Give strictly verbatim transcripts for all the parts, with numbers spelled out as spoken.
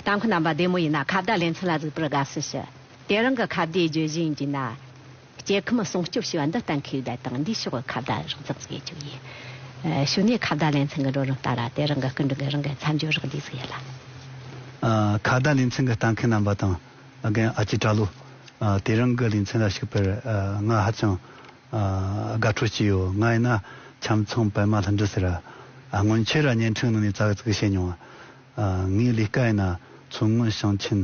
ལྟ་མཁན་རྣམ་པ་བདེ་མོ་ཡིན་ན་ཁ་བརྡ་ལེ་ཚན་ལ་གཟིགས་པར་དགའ་བསུ་ཞུ། དེ་རིང་གི་ཁ་བརྡའི་བརྗོད་གཞི་ཡིན་གྱི་ན། སྐྱེ་ཁམས་སྲུང་སྐྱོབ་བྱས་པ་འདི་གཏན་འཁེལ་བ་དང་འདིའི་ཕྱོགས་ཀྱི་ཁ་བརྡ་རགས་ཙམ་ཟིག་བྱེད་རྒྱུ་ཡིན། ཨ། གཞུག་ནས་ཁ་བརྡ་ལེ་ཚན་གྱི་འགྲོ་རིམ་ལྟར་དེ་རིང་གི་སྐུ་མགྲོན་གྱི་རང་གི་མཚམས་སྦྱོར་རགས་འདི་ཟིག་ཡིན་ལ། ཨ། ཁ་བརྡ་ལེ་ཚན་གྱི་ལྟ་མཁན་རྣམ་པ་དང་རྒན་ཨ་ཅེ་གྲྭ་ལོ། ཨ། དེ་རིང་གི་ལེ་ཚན་ལ་ཞུགས་པར། ཨ། ང་ཧ་ཅང་ཨ། དགའ་སྤྲོ་སྐྱེས་ཡོད། ང་ཡིན་ན་ཁྱམ་ཚང་པད་མ་ལྷུན་གྲུབ་ཟེར། ཨ། སྔོན་ཆད་ར་བརྙན་འཕྲིན་ནང་ནས་ཙག་ཙིག་བཤད་མྱོང་། ཨ། ངའི་ལས་ཀ་ཡིན་ན་མཚོ་སྔོན་ཞིང་ཆེན།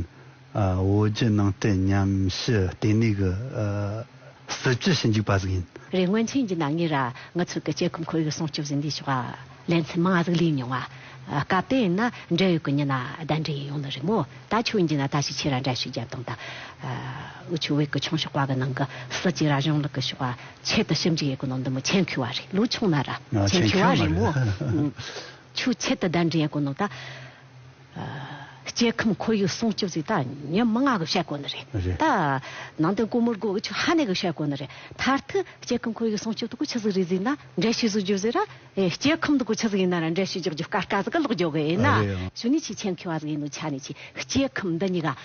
ཨ། བོད་བརྒྱུད་ནང་བསྟན་ཉམས་ཞིབ་ལྟེ་གནས་ཀྱི། ཨ། སྲིད་བྱུས་ཞིབ་འཇུག་པ་ཟིག་ཡིན། རེད། སྔོན་ཆད་ཡིན་གྱི་ན་ངས་ར་ང་ཚོ་གི་སྐྱེ་ཁམས་ཁོར་ཡུག་སྲུང་སྐྱོབ་ཟེར་འདིའི་ཕྱོགས་ལེ་ཚན་མང་ང་ཟིག་ལས་མྱོང་བ། ཨ། སྐབས་དེ་ཡིན་ན་འབྲེལ་ཡོད་ཀྱི་མི་སྣ་གདན་འདྲེན་ཡོང་ནི་རེད་མོ། ད་ཁྱོད་ཡིན་གྱི་ན་ད་ཞིག་ཁྱེད་ར་འགྲེལ་བཤད་རྒྱབ་དང་ད། ཨ། འུ་ཆོ་བོད་ཀྱི་ཆུང་ཤོག་པ་གི་ནང་གི་སྲིད་ཇུས་ར་གཞུང་ལུགས་ཀྱི་ཕྱོགས་ལ་ཆེད་དུ་ཞིབ་འཇུག་ཡེད་གོ་ནོ་འདི་མོ་ཆེད་མཁས་པ་རེད། ལོ་ཆུང་ན་ར་ཨ། ཆེད་ཆེད་མཁས་པ་མཁས་པ་རེད་མོ། རེད། ཨ། ཁྱོད་ཆེད་དུ་གདན་འདྲེན་ཡེད་གོ་ནོ་ད། ཨ། སྐྱེ་ཁམས་ཁོར་ཡུག་སྲུང་སྐྱོབ་ཟིག་ད་མི་མང་ང་གི་བཤད་གོ་ནི་རེད། རེད། ད་ནང་བསྟན་གོང་མར་གོ་འུ་ཆོ་ཧ་ནེ་གི་བཤད་གོ་ནི་རེད། མཐར་ཐུག་སྐྱེ་ཁམས་ཁོར་ཡུག་སྲུང་སྐྱོབ་དེ་གོ་ཆི་ཟིག་རེད་ཟེར་ན་འགྲེལ་བཤད་ཟིག་རྒྱོབ་ཟེར་ར། ཨེ། སྐྱེ་ཁམས་འདི་གོ་ཆི་ཟིག་ཡིན་ན་ར་འགྲེལ་བཤད་རྒྱག་རྒྱུ་དཀའ་དཀའ་ཟིག་ག་ལོག་རྒྱུ་གི་ཡིན་ན། རེད། གཞུག་ནས་ཆེས་ཆེད་མཁས་པ་ཟིག་ཡིན་ནོ་ཆ་ནས་ཆེ་སྐྱེ་ཁམས་འདི་གཉིས་ཀ་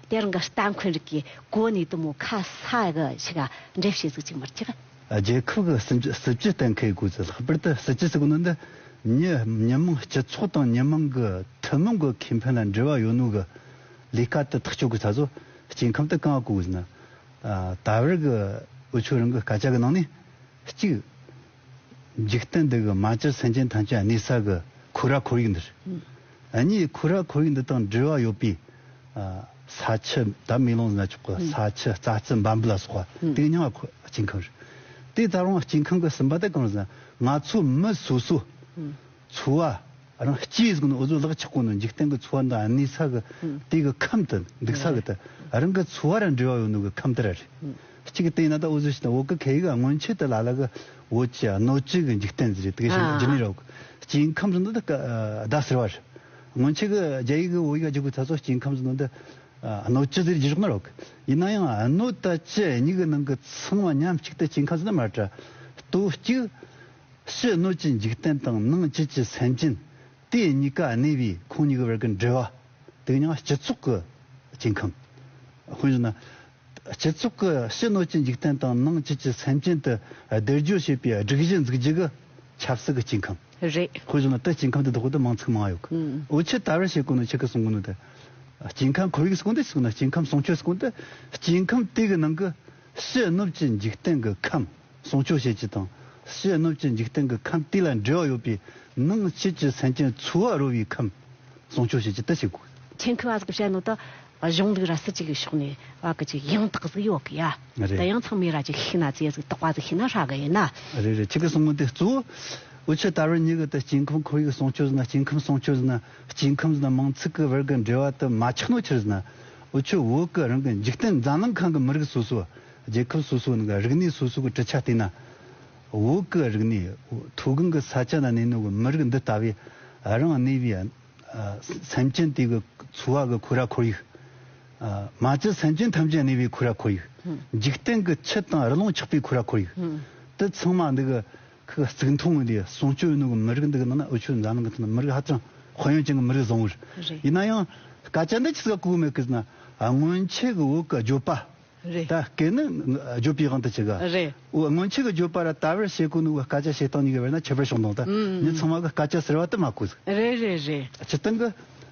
དེ་རིང་གི་ལྟ་མཁན་རིགས་ཀྱི་གོ་གནས་དེ་མོ་ཁ་ས་གི་ཞིག་ག་འགྲེལ་བཤད་ཟིག་ཅིག་མི་རྒྱག་རྒྱལ་ཁབ་ཀྱི་སྲིད་སྲིད་ཇུས་གཏན་འཁེལ་དགོས་ཚུལ། ལྷག་པར་དུ་སྲིད་ཇུས་ཟེར་གོ་ནོ་འདི་མི་མི་མང་སྤྱི་ཚོགས་དང་མི་མང་གི་ཐུན་མོང་གི་ཁེ་ཕན་ལ་འབྲེལ་བ་ཡོད་ནོ་གི་ལས་ཀ་དེ་ཐག་གཅོད་དགོས་ཚ་ཚོ། སྐྱེ་ཁམས་དེ་གང་ང་གོ་དགོས་ཟེར་ན། ཨ། ད་བར་གི་འུ་ཆོ་རང་གི་སྐད་ཆ་གི་ནང་ནས་གཅིག་འཇིག་རྟེན་འདི་གི་མ་བཅུད་སེམས་ཅན་ཐམས་ཅད་གནས་ས་གི་ཁོ་ར་ཁོར་ཡུག་འདི་རེད། ཨ་ནི་ཁོ་ར་ཁོར་ཡུག་འདི་དང་འབྲེལ་བ་ཡོད་པའི། ཨ། ས་ཆུ་ད་མེ་ལོང་ཟེར་ན་ཆོག་གི། ས་ཆུ་རྩྭ་རྩི་འབའ་འབུ་ལ་སོགས་པ་དེ་གི་མིང་ང་སྐྱེ་ཁམས་རེད། དེ་ད་རུང་སྐྱེ་ཁམས་གི་གསུམ་པ་དེ་གང་རེད་ཟེར་ན། ང་ཚོ་མི་སོ་སོ་འཚོ་བ་རང་སྐྱེས་ཟིག་ནི་འུ་ཚོ་ལག་ཆགས་གོ་ནི་འཇིག་རྟེན་གི་འཚོ་བ་འདི་གནས་ས་གི་དེ་གི་ཁམས་དེ་འདུག་ས་གི་དེ་རང་གི་འཚོ་བ་ར་འབྲེལ་བ་ཡོད་ནོ་གི་ཁམས་དེ་ར་རེད། གཅིག་གི་སྟེང་ན་ད་འུ་ཚོ་ཞིག་ན་བོད་གི་ཁེ་ཡིག་སྔོན་ཆད་དུ་ལ་ལ་གི་བོད་ཀྱི་སྣོད་བཅུད་གི་འཇིག་རྟེན་ཟེར་རེད། དེ་གི་ཞིག་ཨ། རྒྱུ་ནི་རོགས། སྐྱེ་ཁམས་ཟེར་ནོ་དེ་ཀ་ཟླ་ཟེར་བ་རེད། སྔོན་ཆད་གི་རྒྱ་ཡིག་གི་བོད་ཡིག་བསྒྱུར་གོ་ཚ་ཚོ་སྐྱེ་ཁམས་ཟེར་ནོ་དེ་སྣོད་བཅུད་ཟེར་རྒྱུ་རོགས་ན་རོགས། ཡིན་ན་ཡང་སྣོད་དང་བཅུད་གཉིས་གི་ནང་གི་ཚང་མ་མཉམ་གཅིག་ཏུ་སྐྱེ་ཁམས་ཟེར་ན་མ་རེད། ལྟོ་གཅིག་ཕྱི་སྣོད་ཀྱི་འཇིག་རྟེན་དང་ནང་བཅུད་ཀྱི་སེམས་ཅན་དེ་གཉིས་ཀ་གནས་པའི་ཁོང་གཉིས་ཀྱི་བར་གྱི་འབྲེལ་བ་དེ་གཉིས་སྤྱི་ཚོགས་ཀྱི་སྐྱེ་ཁམས། དཔེར་ན། སྤྱི་ཚོགས་ཀྱི་ཕྱི་སྣོད་ཀྱི་འཇིག་རྟེན་དང་ནང་བཅུད་ཀྱི་སེམས་ཅན་དུ་སྡེབ་སྦྱོར་བྱེད་པའི་སྒྲིག་གཞི་འཛུགས་རྒྱུ་གི་ཆབ་སྲིད་ཀྱི་སྐྱེ་ཁམས། རེད། དཔེར་ན་ད་སྐྱེ་ཁམས་དེ་བདག་པོ་དེ་མང་ཚིག་མང་ཡོད་གི། ཨུམ། འུ་ཆོས་ད་བར་བྱེད་གོ་ནོ་ཆི་གི་གསུང་གོ་ནོ་དེ། སྐྱེ་ཁམས་ཁོར་ཡུག་ཟེར་གོ་ནོ་དེ་ཟེར་གོ་ན་སྐྱེ་ཁམས་སྲུང་སྐྱོབ་ཟེར་གོ་ནོ་དེ། སྐྱེ་ཁམས་དེ་གི་ནང་གི་ཕྱི་སྣོད་ཀྱི་འཇིག་རྟེན་གྱི་ཁམས། སྲུང་སྐྱོབ་བྱེད་རྒྱུ་དང་། ཕྱི་སྣོད་ཀྱི་འཇིག་རྟེན་གྱི་ཁམས་དེ་ལ་འབྲེལ་བ་ཡོད་པའི་ནང་བཅུད་ཀྱི་སེམས་ཅན་འཚོ་བ་རོལ་བའི་ཁམས་སྲུང་སྐྱོབ་བྱེད་རྒྱུ་དེ་བྱེད་དགོས། ཆེད་མཁས་པ་ཟིག་བཤད་ནོ་ད་གཞུང་ལུགས་ར་སྲིད་ཇུས་ཀྱི་ཕྱོགས་ནས་བ་གི་ཅིག་ཡང་དག་ཟིག་ཡོད་གི་ཡ། རེད། ད་ཡང་ཚང་མས་ར་ཅིག་ཤེས་ན་ཚེ་ཟིག་དོགས་པ་ཟིག་ཤེས་ན་ཧྲ་གི་ཡིན་ན། རེད་རེད། ཆི་གི་གསུང་གོ་དེ་གཙོ་བོ། འུ་ཆོས་ད་བར་ཉིད་གི་ད་སྐྱེ་ཁམས་ཁོར་ཡུག་སྲུང་སྐྱོབ་ཟེར་ན། སྐྱེ་ཁམས་སྲུང་སྐྱོབ་ཟེར་ན། སྐྱེ་ཁམས་ཟེར་ན་མིང་ཚིག་གི་བར་གི་འབྲེལ་བ་དེ་མ་ཆགས་ནོ་ཆི་རེད་ཟེར་ན། འུ་ཆོས་བོད་གི་རང་གི་འཇིག་རྟེན་འཛམ་གླིང་ཁམས་གི་མི་རིགས་སོ་སོ། རྒྱལ་ཁབ་སོ་སོ་ནང་གི་རིག་གནས་སོ་སོ་གི་གྲུབ་ཆ་བལྟས་ན། བོད་གི་རིག་གནས་མཐོ་སྒང་གི་ས་ཆ་ན་གནས་ནོ་གི་མི་རིགས་འདི་ལྟ་བུའི་རང་གནས་པའི་ཨ། སེམས་ཅན་དེ་གི་འཚོ་བ་གི་ཁོ་ར་ཁོར་ཡུག་ཨ། མ་བཅད་སེམས་ཅན་ཐམས་ཅད་གནས་པའི་ཁོ་ར་ཁོར་ཡུག་ཧུམ། འཇིག་རྟེན་གི་ཆུ་དང་རི་ཀླུང་ཆགས་པའི་ཁོ་ར་ཁོར་ཡུག་ཧུམ། དེ་ཚང་མ་འདི་གི་ཁོ་གི་གཙུག་མཐོང་ངོས་ནས་སྲུང་སྐྱོབ་ཡོད་ནོ་གི་མི་རིགས་འདི་གི་ནང་ན་འུ་ཆོ་འཛམ་གླིང་གི་ཐོག་ན་མི་རིགས་ཧ་ཅང་དཔལ་ཡོན་ཅན་གི་མི་རིགས་བཟང་བོ་རེད། རེད། ཡིན་ན་ཡང་སྐད་ཆ་འདི་ཆི་ཟིག་གོ་གི་མེད་གི་ཟེར་ན། སྔོན་ཆད་གི་བོད་གི་བརྗོད་པ། རེད། ད་སྐད་ནི་བརྗོད་པའི་དབང་དུ་ཆུད་གི། རེད། འོ་སྔོན་ཆད་གི་བརྗོད་པ་ར་ད་བར་བྱེད་གོ་ནོ་གི་སྐད་ཆ་བྱེད་སྟངས་གཉིས་ཀྱི་བར་ན་ཁྱད་པར་བྱུང་དང་ད། ཨུམ། མི་ཚང་མ་གི་སྐད་ཆ་ཟེར་བ་དེ་མ་གོ་ཟིག་རེད་རེད་རེད། སྤྱིར་བཏང་གི་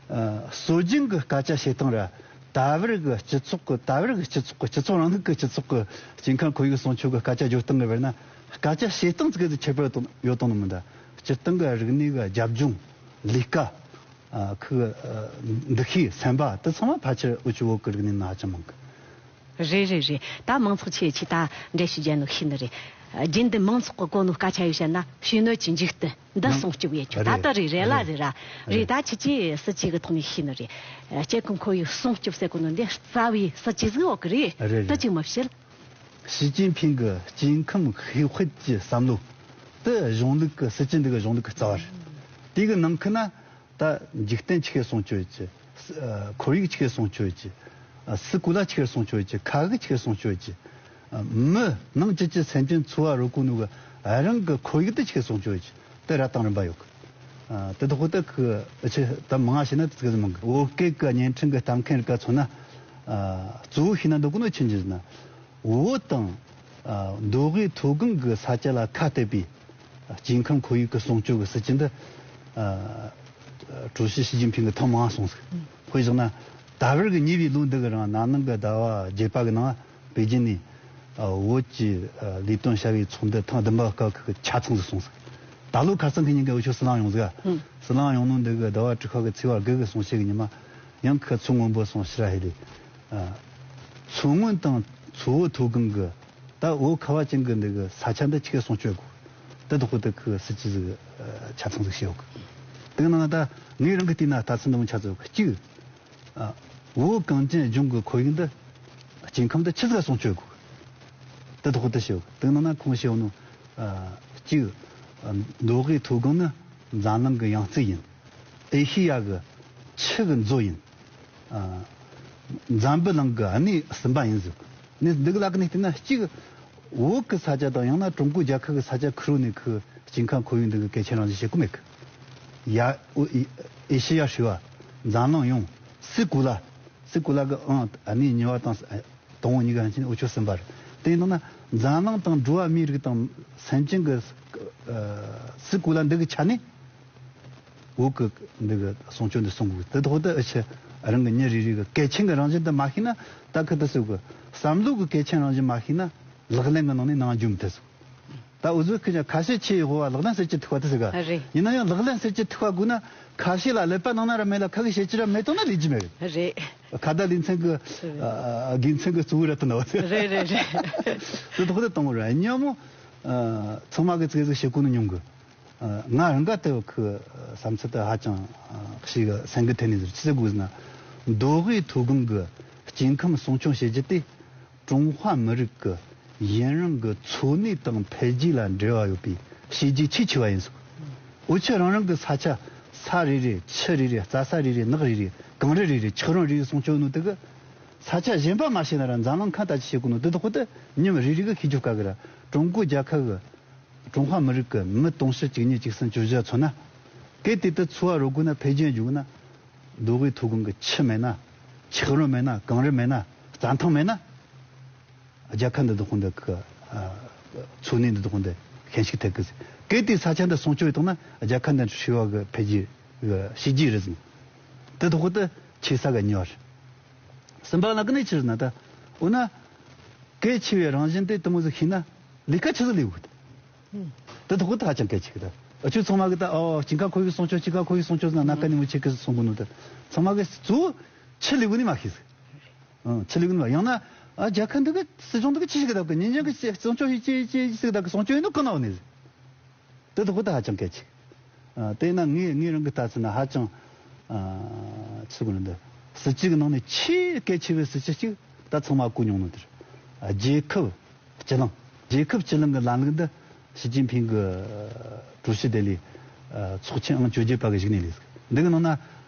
ཨ། སྲོལ་རྒྱུན་གི་སྐད་ཆ་བྱེད་སྟངས་ར། ད་བར་གི་སྤྱི་ཚོགས་གི་ད་བར་གི་སྤྱི་ཚོགས་གི་སྤྱི་ཚོགས་རིང་ལུགས་གི་སྤྱི་ཚོགས་གི་སྐྱེ་ཁམས་ཁོར་ཡུག་སྲུང་སྐྱོབ་གི་སྐད་ཆ་བརྗོད་སྟངས་གི་བར་ན་སྐད་ཆ་བྱེད་སྟངས་ཙི་གེ་ཟིག་ཁྱད་པར་ཡོད་དང་ནི་མི་འདྲ། སྤྱིར་བཏང་གི་རིག་གནས་གི་རྒྱབ་ལྗོངས། ལས་ཀ་ཨ། ཁོ་གི་ཨ། འདུ་ཤེས་སེམས་པ་དེ་ཚང་མ་ཕལ་ཆེར་འུ་ཆོ་བོད་གི་རིག་གནས་ནང་ཧ་ཅང་མང་གི། རེད་རེད་རེད། ད་མང་ཚོགས་ཆེ་ཆེ་ད་འགྲེལ་བཤད་རྒྱག་ནོ་ཤེས་ནི་རེད། རྒྱུན་དུ་མང་ཚོགས་གི་གོ་ནོ་སྐད་ཆ་ཡོད་བཤད་ན་ཕྱི་སྣོད་ཀྱི་འཇིག་རྟེན་འདི་སྲུང་སྐྱོབ་ཡེད་རྒྱུ་ད་ལྟ་རེད་རེད་ལ་རེད་ར། རེད། ད་ཁྱེད་ཀྱིས་སྲིད་ཇུས་གི་ཐོག་ནས་ཤེས་ནི་རེད། སྐྱེ་ཁམས་ཁོར་ཡུག་སྲུང་སྐྱོབ་ཟེར་གོ་ནོ་འདི་རྩ་བའི་སྲིད་ཇུས་ཟིག་ཡོད་གི་རེད། རེད་རེད། ད་ཅིག་མ་བཤད། ཞི་ཅིན་ཕིང་གི་སྐྱེ་ཁམས་ཤེས་དཔལ་གྱི་བསམ་བློ་དེ་གཞུང་ལུགས་ཀྱི་སྲིད་ཇུས་འདི་གི་གཞུང་ལུགས་ཀྱི་རྩ་བ་རེད། དེ་གི་ནང་ཁུལ་ན། ད་འཇིག་རྟེན་ཆི་གེ་སྲུང་སྐྱོབ་ཡེད་རྒྱུ། ཨ། ཁོར་ཡུག་ཆི་གེ་སྲུང་སྐྱོབ་ཡེད་རྒྱུ། ཨ། སའི་གོ་ལ་ཆི་གེ་སྲུང་སྐྱོབ་ཡེད་རྒྱུ། ཁ་ཧིག་ཆི་གེ་སྲུང་སྐྱོབ་ཡེད་རྒྱུ། ཨ། མི་ནང་བཅུད་ཀྱི་སེམས་ཅན་འཚོ་བ་རོལ་གོ་ནོ་གི་རང་གི་ཁོར་ཡུག་དེ་ཆི་གེ་སྲུང་སྐྱོབ་ཡེད་རྒྱུ་དེ་ར་དང་རིམ་པ་ཡོད་གི། ཨ། དེ་དག་ད་ཁུ་ཆེ་ད་མང་ང་བྱས་ན་དེ་ཚོ་མང་གི། བོད་སྐད་ཀྱི་བརྙན་འཕྲིན་གྱི་ལྟ་མཁན་རིགས་ཀ་མཚོན་ན། ཨ། གཙོ་བོ་ཤེས་ན་འདོད་གོ་ནོ་ཆི་ཟེར་ན། བོད་དང་། ཨ། མདོ་དབུས་མཐོ་སྒང་གི་ས་ཆ་ལ་ཁ་གཏད་པའི་སྐྱེ་ཁམས་ཁོར་ཡུག་གི་སྲུང་སྐྱོབ་ཀྱི་སྲིད་ཇུས་འདི། ཨ། ཀྲུའུ་ཞི་ཞི་ཅིན་ཕིང་གིས་ཐེངས་མང་ང་གསུངས་ཟིག། དཔེ་བཞག་ན། ད་བར་གྱི་ཉེ་བའི་ལོ་འདི་གི་རིང་ན་ནིང་གི་ཟླ་བ་བརྒྱད་པ་གི་ནང་པེ་ཅིན་ནས། ཨ། བོད་ཀྱི། ཨ། ལས་དོན་བྱ་བའི་ཚོགས་འདུ་ཐེངས་བདུན་པ་སྐབས་ཀྱི་ཆ་ཚང་ཟིག་སོང་ཟིག། ད་ལོ་ཁ་སང་གི་ཉིན་གི་འུ་ཆོ་ཟི་ལིང་ཡོང་ཟིག། ཨ། ཟི་ལིང་ཡོང་ནོ་འདི་གི་ཟླ་བ་དྲུག་པ་གི་ཚེས་པ་དགུ་གི་སོང་ཤེས་གི་ཉི་མ། ཡང་ཁ་མཚོ་སྔོན་པོ་སོང་ཕྱིར་ར་ཧེ་ལེ། ཨ། མཚོ་སྔོན་དང་མཚོ་བོད་མཐོ་སྒང་གི། ད་བོད་ཁ་བ་ཅན་གི་འདི་གི་ས་ཆ་འདི་ཆི་གི་སྲུང་སྐྱོབ་དགོས། དེ་དག་གི་དེ་གི་སྲིད་ཇུས་ཟིག། ཨ། ཆ་ཚང་ཟིག་བྱེད་ཡོད་གི། དེ་གི་ནང་ད་ངའི་རང་གི་བལྟས་ན་ལྟ་ཚུལ་འདི་མོ་ཆ་ཚང་གི། གཅིག། ཨ། བོད་གངས་ཅན་ལྗོངས་ཀྱི་ཁོར་ཡུག་འདི། སྐྱེ་ཁམས་འདི་ཆི་ཟིག་སྲུང་སྐྱོབ་དགོས། དེ་དག་ཏུ་ཞེའོ། དེ་ནང་ན་ཁོང་ཞེའོ་ནོ། ཨ། གཅིག། ཨ། མདོ་དབུས་མཐོ་སྒང་ནི་འཛམ་གླིང་གི་ཡང་རྩེ་ཡིན། ཨེ་ཤེ་ཡ་གི་ཆུ་གི་མཛོད་ཡིན། ཨ། འཛམ་བུ་གླིང་གི་གནས་གསུམ་པ་ཡིན་ཟེར། གནས་འདི་གི་ལ་ཀ་ནས་བལྟས་ན། གཅིག། བོད་ཀྱི་ས་ཆ་དང་ཡང་ན་ཀྲུང་གོ་རྒྱལ་ཁབ་ཀྱི་ས་ཆ་ཁུ་རུ་ནས་ཁུ་སྐྱེ་ཁམས་ཁོར་ཡུག་འདི་གི་གལ་ཆེན་རང་བཞིན་བྱེད་གོ་མེད་གི། ཡ། ཨེ་ཤེ་ཡ་ཧྲིལ་བ། འཛམ་གླིང་ཡོངས་སུ་གོ་ལ། སུ་གོ་ལ་གི་ཨང་ཨ་ནི་གཉིས་པ་དང་། དང་པོ་གཉིས་ཀ་ཕན་ཆད་འུ་ཆོ་གསུམ་པ་རེད། དེ་ཡིན་ན་འཛམ་གླིང་དང་འགྲོ་བ་མིའི་རིགས་དང་སེམས་ཅན་གྱི། ཨ། སུ་གོ་ལ་འདི་གི་ཆ་ནས་བོད་ཀྱི་འདི་གི་སྲུང་སྐྱོབ་འདི་སྲུང་དགོས། དེ་ཐོག་ཏུ་ཨ་ཆེ་རང་གི་མྱི་རེ་རེ་གི་གལ་ཆེན་གྱི་རང་བཞིན་འདི་མ་ཤེས་ན། ད་ཁི་ཏི་སུ་གི་བསམ་བློ་གི་གལ་ཆེན་རང་བཞིན་མ་ཤེས་ན། ལག་ལེན་གྱི་ནང་ནས་ནང་འཇུག་མི་ཐུབ་སོང་། ད་འུ་ཚོ་ཁི་ཆ་ཁ་ཤས་ཆེ་ཡི་ཧོ་བ་ལག་ལེན་ཟེར་གྱི་ཐུག་པ་དེ་ཟེར་ག། རེད། ཡིན་ན་ཡང་ལག་ལེན་ཟེར་གྱི་ཐུག་པ་དགོས་ན། ཁ་ཤས་ལ་ཀླད་པ་ནང་ན་ར་མེད་ལ་ཁ་གིས་བཤད་ཀྱི་ར་མེད་དོ་ན་ལས་ཀྱི་མེད་རེད། རེད། ཁ་བརྡ་ལེ་ཚན་གྱི། རེད། ཨ། དགེ་མཚན་གྱི་གཙོ་བོ་ར་དེ་ན་བ་དེ། རེད་རེད་རེད། དེ་ཐོག་ཏུ་གཏོང་གི་ར་ཉོ་མོ། ཨ། ཚང་མ་གི་ཙིག་ཙིག་བྱེད་དགོས་ནི་ཉུང་གི། ཨ། ང་རང་ག་དེ་ཁི་བསམ་ཚུལ་དེ་ཧ་ཅང་ཞིག་སེང་གེ་ཐེན་ནི་ཟེར་ཆི་ཟེར་དགོས་ཟེར་ན། མདོ་དབུས་མཐོ་སྒང་གི་སྐྱེ་ཁམས་སྲུང་སྐྱོང་བྱེད་རྒྱུ་དེ། ཀྲུང་ཧྭ་མི་རིགས་ཀྱི་ཡུན་རིང་གི་འཚོ་གནས་དང་འཕེལ་རྒྱས་ལ་འབྲེལ་བ་ཡོད་པའི་བྱས་རྗེས་ཆེས་ཆེ་བ་ཡིན་ཟེར། འུ་ཆོ་རང་རང་གི་ས་ཆ། ས་རེ་རེ། ཆུ་རེ་རེ། རྩྭ་ས་རེ་རེ། ནགས་རེ་རེ། གངས་རི་རེ་རེ། འཁྱགས་རོམ་རེ་རེ་སྲུང་སྐྱོབ་ནོ་དེ་གི། ས་ཆ་གཞན་པ་མ་བྱས་ན་ར་འཛམ་གླིང་ཁ་ད་ཅི་བྱེད་དགོས་ནོ་དེ་དག་ཁོ་དེ་མྱི་མི་རེ་རེ་གི་ཤེས་རྒྱུ་དཀའ་གི་ར། ཀྲུང་གོ་རྒྱལ་ཁབ་གི། ཀྲུང་ཧྭ་མི་རིགས་ཀྱི་མི་དུང་ཕྱུར་བཅུ་གཉིས་བཅུ་གསུམ་བཅུ་བཞི་མཚོན་ན། གལ་ཏེ་དེ་འཚོ་བ་རོལ་དགོས་ན། འཕེལ་རྒྱས་འགྱོ་དགོས་ན། མདོ་དབུས་མཐོ་སྒང་གི་ཆུ་མེད་ན། འཁྱགས་རོམ་མེད་ན། གངས་རི་མེད་ན། རྩྭ་ཐང་མེད་ན། རྒྱལ་ཁབ་འདི་དག་ཁོ་འདི་གི། ཨ། འཚོ་གནས་འདི་དག་ཁོ་འདི་ཤན་ཤུགས་ཐེབས་གི་ཟེར། གལ་ཏེ་ས་ཆ་འདི་སྲུང་སྐྱོབ་བཏང་ན། རྒྱལ་ཁབ་འདི་ཧྲིལ་བ་གི་འཕེལ་རྒྱས་གི་བྱས་རྗེས་རེད་ཟེར། འདི་དག་ཁོ་འདི་ཆེ་ས་གི་གཉིས་པ་རེད། གསུམ་པ་ལ་ཀ་ནས་ཆི་རེད་ན་ད། འོ་ན། གལ་ཆེ་བའི་རང་བཞིན་དེ་དེ་མོ་ཟིག་ཤེས་ན། ལས་ཀ་ཆི་ཟིག་ལས་དགོས། དེ་དག་ད་ཧ་ཅང་གལ་ཆེ་གི་ད། འུ་ཆོ་ཚང་མ་གི་ད། ཨོ། སྐྱེ་ཁམས་ཁོར་ཡུག་སྲུང་སྐྱོབ། སྐྱེ་ཁམས་ཁོར་ཡུག་སྲུང་སྐྱོབ་ཟེར་ན་གནད་འགག་ཉིན་མོ་ཆེ་གི་གསུང་གི་ནོ་ད། ཚང་མ་གི་གཙོ་བོ་ཆི་ལས་དགོས་ནི་མ་ཤེས་ཟིག། ཨང་། ཆི་ལས་དགོས་ནི་མ། ཡང་ན། ཨ། རྒྱལ་ཁབ་འདི་གི་སྲིད་གཞུང་འདི་གི་ཆི་ཞིག་གི་ད་གི་ཉིན་རྒྱུན་གི་སྲུང་སྐྱོབ་ཞིག་ཅི་ཞིག་ད་གི་སྲུང་སྐྱོབ་ཡིན་ནོ་གང་ན་འོ་ནི་ཟིག། དེ་དག་ད་ཧ་ཅང་གལ་ཆེ། ཨ། དེས་ན་ངས་ངས་རང་གི་ལྟ་ཚུལ་ན་ཧ་ཅང་། ཨ། ཆི་ཟེར་དགོས་ནི་འདི། སྲིད་ཇུས་ཀྱི་ནང་ནས་ཆེས་གལ་ཆེ་བའི་སྲིད་ཇུས་གཅིག་ད་ཚང་མ་གོ་མྱོང་ནོ་དེ་རེད། ཨ། རྒྱལ་ཁབ་སྤྱི་གླིང་། རྒྱལ་ཁབ་སྤྱི་གླིང་གི་ལམ་ལུགས་འདི་ཞི་ཅིན་ཕིང་གི་ཀྲུའུ་ཞི་ལྡེ་ལས། ཨ། ཚོགས་ཆེན་ཨང་བཅོ་བརྒྱད་པ་གི་གཞུག་ནས་ལས་ཟིག། འདི་གི་ནང་ན།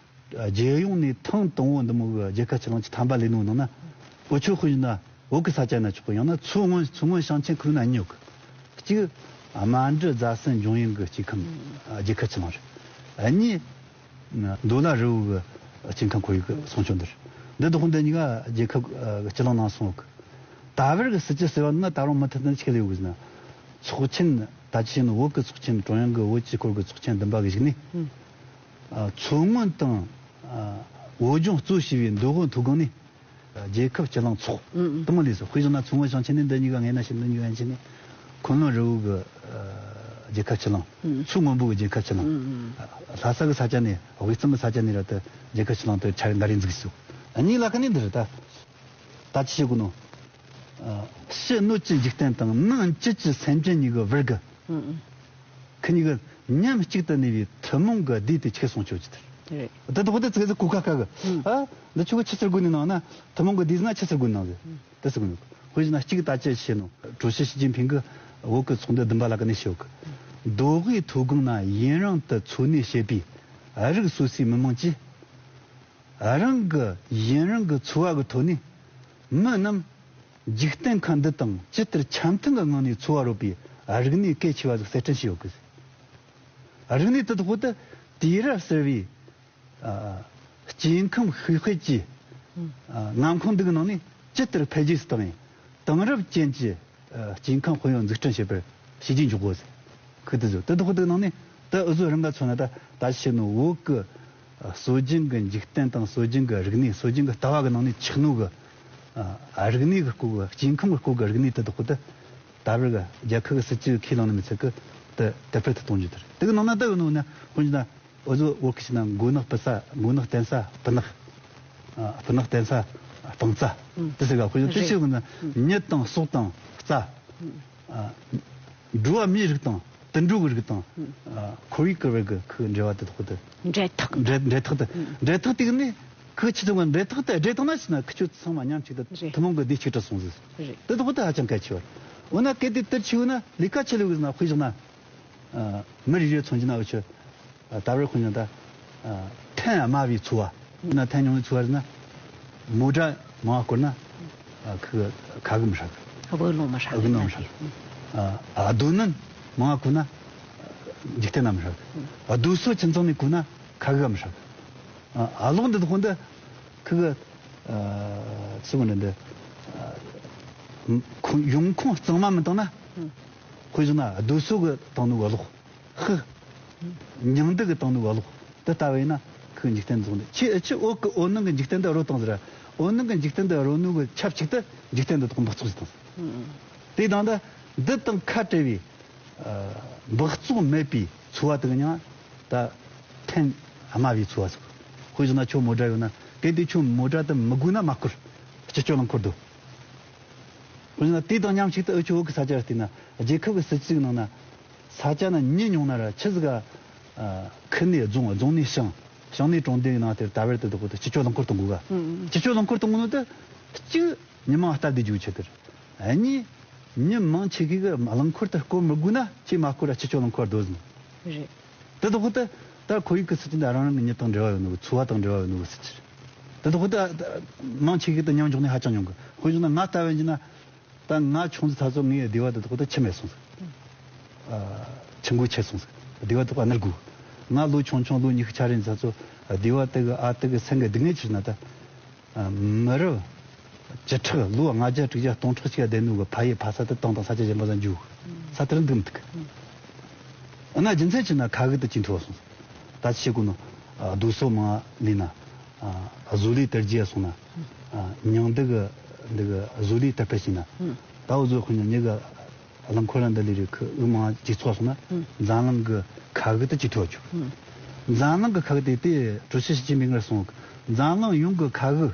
རྒྱལ་ཡོངས་ནས་ཐེངས་དང་པོ་འདི་མོ་གི་རྒྱལ་ཁབ་སྤྱི་གླིང་ཆི་ཐམ་པ་ལས་ནོ་ནང་ན། འུ་ཆོ་དཔེ་བཞག་ན་བོད་གི་ས་ཆ་ན་ཆོག་གི། ཡང་ན་མཚོ་སྔོན། མཚོ་སྔོན་ཞིང་ཆེན་ཁུལ་ན་གཉིས་ཡོད་གི། གཅིག་རྨ་འབྲི་རྫ་སྲིན་འབྱུང་ཡུལ་གི་སྐྱེ་ཁམས་རྒྱལ་ཁབ་སྤྱི་གླིང་རེད། གཉིས། མདོ་ལ་རི་བོ་གི་སྐྱེ་ཁམས་ཁོར་ཡུག་གི་སྲུང་སྐྱོབ་འདི་རེད། འདི་དག་འདི་གཉིས་ཀ་རྒྱལ་ཁབ་སྤྱི་གླིང་ནང་སོང་གི། ད་བར་གི་སྲིད་ཇུས་ཟེར་བ་ནི་ད་རུང་མུ་མཐུད་དུ་ཆི་ལས་ཡོད་གི་ཟེར་ན། ཚོགས་ཆེན་ད་ཅི་བྱས་ནོ། བོད་གི་ཚོགས་ཆེན། ཀྲུང་དབྱང་གི་བོད་ཀྱི་སྐོར་གི་ཚོགས་ཆེན་བདུན་པ་གི་གཞུག་ནས། ཨ། མཚོ་སྔོན་དང་། ཨ། བོད་ལྗོངས་གཙོ་བྱས་པའི་མདོ་དབུས་མཐོ་སྒང་ནས། ཨ། རྒྱལ་ཁབ་སྤྱི་གླིང་ཚོགས། ཨུ་ཨུ། དེ་མོ་ལས་སོ། དཔེ་བཞག་ན་མཚོ་སྔོན་ཞིང་ཆེན་ནས་འདི་གཉིས་ཀ་ངེས་ན་ཞིག་འདི་གཉིས་ཀ་ཡན་ཆད་ནས། ཀུན་ལུང་རི་བོ་གི། ཨ། རྒྱལ་ཁབ་སྤྱི་གླིང་། ཨུ། མཚོ་སྔོན་པོ་གི་རྒྱལ་ཁབ་སྤྱི་གླིང་། ཨུ་ཨུ། ལྷ་ས་གི་ས་ཆ་ནས། དབུས་གཙང་གི་ས་ཆ་ནས་ར་དེ་རྒྱལ་ཁབ་སྤྱི་གླིང་དེ་ཆ་འགའ་རེ་འཛུགས་སོ། གཉིས་ལ་ཀ་ནས་འདི་རེད་ད། ད་ཅི་བྱེད་དགོས་ནོ། ཨ། ཕྱི་སྣོད་ཀྱི་འཇིག་རྟེན་དང་ནང་བཅུད་ཀྱི་སེམས་ཅན་གཉིས་ཀྱི་བར་གྱི། ཨུ་ཨུ། ཁི་གཉིས་ཀྱི་མཉམ་གཅིག་ཏུ་གནས་པའི་ཐུན་མོང་གི་སྡེ་དེ་ཆི་སྲུང་སྐྱོབ་ཀྱི་དེ་རེད། དེ་དག་དེ་ཚིག་ཚིག་གོ་ཁ་ཁ་གི། ཨུ། ཨ། འདི་ཆོ་གི་ཆི་ཟེར་དགོས་ནི་ནང་ན། ཐུན་མོང་གི་སྡེ་ཟེར་ན་ཆི་ཟེར་དགོས་ནང་ཟེར། དེ་ཟེར་དགོས་ནི། དཔེ་བཞག་ན་གཅིག་ད་ཅི་བྱེད་ནོ། ཀྲུའུ་ཞི་ཞི་ཅིན་ཕིང་གིས་བོད་ཀྱི་ཚོགས་འདུ་བདུན་པ་ལ་ཀ་ནས་ཞུ་གི། མདོ་དབུས་མཐོ་སྒང་ན་ཡུན་རིང་དུ་འཚོ་གནས་བྱེད་པའི་རིགས་སོ་སོའི་མི་དམངས་ཀྱིས། རང་གི་ཡུན་རིང་གི་འཚོ་བ་གི་ཐོག་ནས། མི་རྣམས་འཇིག་རྟེན་ཁམས་འདི་དང་ཇི་ལྟར་འཆམ་མཐུན་གྱི་ངང་ནས་འཚོ་བ་རོལ་པའི་རིག་གནས་གལ་ཆེ་བ་ཟིག་གསར་སྐྲུན་བྱས་ཡོད་གི། རིག་གནས་དེ་དག་དེ་ དུས་རབས་གསར་བའི་ཨ་སྐྱེ་ཁམས་ཤུགས་སྤེལ་གྱི་ཨ་མངའ་ཁོངས་འདི་གི་ནང་ནས་ཇི་ལྟར་འཕེལ་རྒྱས་སུ་བཏང་ཡིན། དེང་རབས་ཅན་གྱི་ཨ་སྐྱེ་ཁམས་དཔལ་ཡོན་འཛུགས་སྐྲུན་བྱེད་པར་བྱས་རྗེས་འཇོག་དགོས་ཟེར། ཁུ་དེ་ཚོ་དེ་དག་དེ་ནང་ནས་ད་འུ་ཚོ་རང་ག་མཚོན་ན་ད་ད་ཕྱི་ནས་བོད་ཀྱི་ཨ་སྲོལ་རྒྱུན་གྱི་འཇིག་རྟེན་དང་སྲོལ་རྒྱུན་གྱི་རིག་གནས། སྲོལ་རྒྱུན་གྱི་ལྟ་བ་གི་ནང་ནས་ཆགས་ནོ་གི་ཨ་རིག་གནས་ཀྱི་སྐོར་གྱི། སྐྱེ་ཁམས་ཀྱི་སྐོར་གྱི་རིག་གནས་དེ་དག་དེ་ད་བར་གྱི་རྒྱལ་ཁབ་ཀྱི་སྲིད་ཇུས་ཁས་བླངས་ནས་མི་ཚད་ཀྱི་དེ་དར་སྤེལ་དུ་གཏོང་རྒྱུ་དེ་རེད། དེ་གི་ནང་ན་ད་ཡོད་ནོ་ན་དཔེར་ན་འུ་ཚོ་བོད་ཀྱི་ཆ་ན་མགོ་ནག་སྤུ་ས། མགོ་ནག་བསྟེན་ས་སྤུ་ནག་ཨ་སྤུ་ནག་བསྟེན་ས་སྤང་རྩྭ། ཨང་། དེ་ཟེར་ག་དཔེར་ན་དེ་རེད། ཆེ་གི་ན་མྱི་དང་སྲོག་དང་རྩྭ། ཨ་འགྲོ་བ་མིའི་རིགས་དང་དུད་འགྲོ་གི་རིགས་དང་ཨ་ཁོར་ཡུག་གི་བར་གྱི་ཁུ་འབྲེལ་བ་དེ་དག་དེ། འབྲེལ་ཐག་འབྲེལ་འབྲེལ་ཐག་དེ། འབྲེལ་ཐག་དེ་གི་ནི་ཁུ་ཆི་ཚང་གི་འབྲེལ་ཐག་དེ་སྦྲེལ་བཏང་ན་ཆི་ན་ཁུ་ཆོ་ཚང་མ་མཉམ་གཅིག་ཏུ་རེད། ཐུན་མོང་གི་བདེ་གཅིག་སྒྲིལ་སོང་ཟིག་རེད། དེ་དག་དེ་ཧ་ཅང་གལ་ཆེ་བ་རེད། འོ་ན་གལ་ཏེ་དེར་ཆེ་བོ་ན་ལས་ཀ་ཆི་ལས་གི་ན་དཔེ་བཞག་ན་ཨ་མི་རེ་རེ་མཚོན་གྱི་ན་འུ་ཆོ། ད་བར་དཔེར་ན་ད་ཐན་དམའ་བའི་ཚོ་བ། ན་ཐན་ཉུང་བའི་ཚོ་བ་རེད་ན། མོ་ཊ་མང་བ་བསྐོར་ན་ཁུ་ཁ་གི་མི་ཧྲག། དབུགས་ལོང་མི་ཧྲག་དབུགས་ལོང་མི་ཧྲག། རྡོ་སྣུམ་མང་བ་བསྐོར་ན་འཇིག་རྟེན་ན་མི་ཧྲག། རྡོ་སོལ་ཁྱིམ་ཚང་ནས་བསྐོར་ན་ཁ་གི་མི་ཧྲག། ཨ་ལོག་འདི་དག་འདི་ཁུ་གི་ཚུགས་འདི་འདི་ཡོང་ཁུངས་གཙང་མ་མི་བཏང་ན། དཔེ་བཞག་ན་རྡོ་སོལ་གི་བཏང་ནོ་གི་གློག་ཧི། མྱང་འདི་གི་བཏང་ནོ་གི་གློག་དེ་ལྟ་བས་ན་ཁུ་འཇིག་རྟེན་རྫོགས་འདི་ཁྱི་ཁྱི་འོག་གི་འོད་སྣང་གི་འཇིག་རྟེན་འདི་རོ་བཏང་ཟེར། འོད་སྣང་གི་འཇིག་རྟེན་འདི་རོ་ནོ་གི་ཆབས་ཅིག་ཏུ་འཇིག་རྟེན་འདི་དག་འབག་བཙོག་ཟིག་བཏང་ཟེར། དེ་དང་ད་འདི་དང་ཁ་བྲལ་བའི་འབག་བཙོག་མེད་པའི་ཚོ་བ་དེ་གི་མྱིང་ད་ཐན་དམའ་བའི་ཚོ་བ་ཟེར། དཔེ་བཞག་ན་ཁྱོད་མོ་ཊ་ཡོད་ན་གལ་ཏེ་ཁྱོད་མོ་ཊ་དེ་མི་དགོས་ན་མ་བསྐོར། སྤྱི་སྤྱོད་རླངས་འཁོར་སྡོད། དཔེར་ན་དེ་དང་མཉམ་གཅིག་ཏུ་འུ་ཆོ་བོད་ཀྱི་ས་ཆར་བལྟས་ན་རྒྱལ་ཁབ་ཀྱི་སྲིད་ཇུས་ནང་ན་ས་ཆ་ན་མྱི་ཉུང་ན་ར་ཆི་ཟིག་ག་ཁུལ་ནས་རྫོང་། རྫོང་ནས་ཞང་། ཞང་ནས་གྲོང་སྡེ་ཡི་ནང་དེར་ད་བར་དུ་དུ་དུ་སྤྱི་སྤྱོད་རླངས་འཁོར་གཏོང་དགོས་ག་སྤྱི་སྤྱོད་རླངས་འཁོར་གཏོང་དགོས་ནོ་དེ་གཅིག་མྱི་མང་སྟབས་བདེ་རྒྱུ་ཆེད་དུ། གཉིས་མྱི་མང་ཆེ་ཤོས་ཀྱིས་རླངས་འཁོར་དེ་བསྐོར་མི་དགོས་ན་ཁྱེད་མ་བསྐོར་ར་སྤྱི་སྤྱོད་རླངས་འཁོར་སྡོད་ཟིན། རེད། དེ་དག་ད་ད་ཁོར་ཡུག་གི་སྲིད་ཇུས་འདི་རང་རང་གི་མྱི་དང་འབྲེལ་བ་ཡོད་ནོ་གི། ཚོ་བ་དང་འབྲེལ་བ་ཡོད་ནོ་གི་སྲིད་ཇུས་རེད། དེ་དག་ད་མང་ཆེ་གི་ད་མཉམ་འཇོག་ནི་ཧ་ཅང་ཉུང་གི། དཔེ་བཞག་ན་ང་ལྟ་བུ་ཡིན་ན་ད་ང་ཆུང་ཙི་ཚ་ཚོ་ངའི་སྡེ་བ་དེ་དག་ད་ཆུ་མེད་སོང་ཟིག་ཨ་ཆུ་འགོ་ཆད་སོང་ཟིག་སྡེ་བ་དེ་དག་ཨ་ནར་དགོས། ང་ལོ་ཆུང་ཆུང་ལོ་ཉི་ཤུ་ཆ་རེ་ཚ་ཚོ་སྡེ་བ་དེ་གི་ཨ་དེ་གི་སེང་གེ་སྡུག་བསྔལ་ཆེ་ན་ད། མི་རབས་བཅུ་ཕྲག་ལོ་ལྔ་བརྒྱ་དྲུག་བརྒྱ་སྟོང་ཕྲག་གཅིག་བསྡད་ནོ་གི་ཕ་ཡུལ་ཕ་ས་དེ་བཏང་དང་ས་ཆ་གཞན་པ་ལ་འགྱོ། ས་དེར་འདུག་མི་ཐུབ་གི། ཨ་ན་རྒྱུ་མཚན་ཆི་ན་ཁ་གི་དེ་ཇེ་མཐོ་སོང་། ད་ཆི་གོ་ནོ་རྡོ་སོལ་མང་ལས་ན་བཟོ་ལས་དར་རྒྱས་སོང་ན་མྱང་འདི་གི་འདི་གི་བཟོ་ལས་དར་སྤེལ་བྱས་ན་ད་འུ་ཚོ་དཔེར་ན་མྱི་གི་རླངས་འཁོར་ལ་འདི་ལས་རིགས་ཁུ་དབུགས་མང་ཇེ་ཚོགས་སོང་ན་འཛམ་གླིང་གི་ཁ་གི་དེ་ཇེ་མཐོ་བཅུག་འཛམ་གླིང་གི་ཁ་གི་དེ་དེ་ཀྲུའུ་ཞི་ཞི་ཅིན་ཕིང་གིས་གསུངས། འཛམ་གླིང་ཡོངས་ཀྱི་ཁ་གི་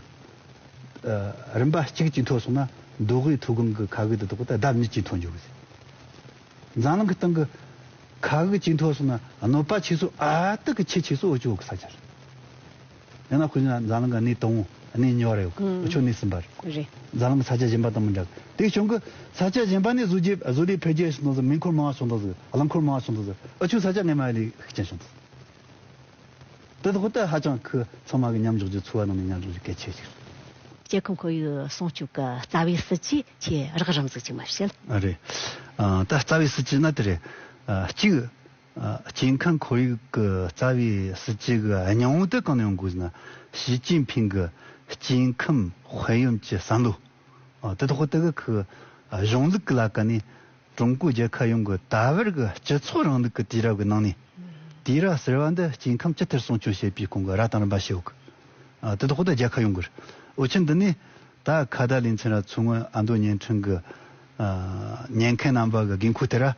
རིམ་པ་གཅིག་ཇེ་མཐོ་སོང་ན་མདོ་དབུས་མཐོ་སྒང་གི་ཁ་གི་དེ་དག་ད་ལྡབ་གཉིས་ཇེ་མཐོ་འགྱོ་གི་ཟེར། འཛམ་གླིང་གི་སྟེང་གི་ཁ་གི་ཇེ་མཐོ་སོང་ན་གནོད་པ་ཆེ་ཤོས་ཨ་ཏི་གི་ཆེ་ཆེ་ཤོས་འུ་ཅོ་གི་ས་ཆ་རེད། ཡང་ན་དཔེར་ན་འཛམ་གླིང་གི་གནས་དང་པོ་གནས་གཉིས་པ་རེད་གི། འུ་ཅོ་གནས་གསུམ་པ་རེད། རེད། འཛམ་གླིང་གི་ས་ཆ་གཞན་པ་དང་མི་འདྲ་གི། དེ་བྱུང་གི་ས་ཆ་གཞན་པ་ནས་བཟོ་རྒྱུ་བཟོ་ལས་འཕེལ་རྒྱས་བྱུང་དང་ཟེར། མེ་འཁོར་མང་བ་བྱུང་དང་ཟེར། རླངས་འཁོར་མང་བ་བྱུང་དང་ཟེར། འུ་ཅོ་ས་ཆ་སྔས་མ་ལས་ཤུགས་ཆེན་བྱུང་དང་ཟེར། དེ་དག་ད་ཧ་ཅང་ཁུ་ཚང་མ་གི་མཉམ་འཇོག་རྒྱུ་ཚོ་བ་ནང་ནས་མཉམ་འཇོག་རྒྱུ་གལ་ཆེ་ཞིག་སྐྱེ་ཁམས་ཁོར་ཡུག་སྲུང་སྐྱོབ་ཀྱི་རྩ་བའི་སྲིད་ཇུས་ཆེས་རགས་རིམ་ཟིག་ཅིག་མ་བཤད། ཨ་རེད། ཨ་ད་རྩ་བའི་སྲིད་ཇུས་ན་དེ་རེད། ཨ་གཅིག་ཨ་སྐྱེ་ཁམས་ཁོར་ཡུག་གི་རྩ་བའི་སྲིད་ཇུས་ཀྱི་སྙིང་བོ་དེ་གང་ནས་ཡོང་དགོས་ཟེར་ན། ཞི་ཅིན་ཕིང་གི་སྐྱེ་ཁམས་དཔལ་ཡོན་གྱི་བསམ་བློ། ཨ་དེ་དག་དེ་གི་ཁུ་གཞུང་ལུགས་ཀྱི་ལ་ཀ་ནས། ཀྲུང་གོ་རྒྱལ་ཁབ་ཡོངས་ཀྱི་ད་བར་གྱི་སྤྱི་ཚོགས་རིང་ལུགས་ཀྱི་དུས་རབས་ཀྱི་ནང་ནས། དུས་རབས་གསར་བ་འདི་སྐྱེ་ཁམས་ཇི་ལྟར་སྲུང་སྐྱོབ་བྱེད་པའི་སྐོར་གྱི་ར་དང་རིམ་པ་ཞིག་ཡོད་གི། ཨ་དེ་དག་ད་རྒྱལ་ཁབ་ཡོངས་ཀྱི་རེད། འུ་ཅག་འདི་ནས་ད་ཁ་བརྡ་ལེ་ཚན་ར་མཚོ་སྔོན་ཨ་མདོ་བརྙན་འཕྲིན་གྱི་ཨ་ཉན་མཁན་རྣམ་པ་གི་འགན་ཁུར་དེ་ར། ཨ་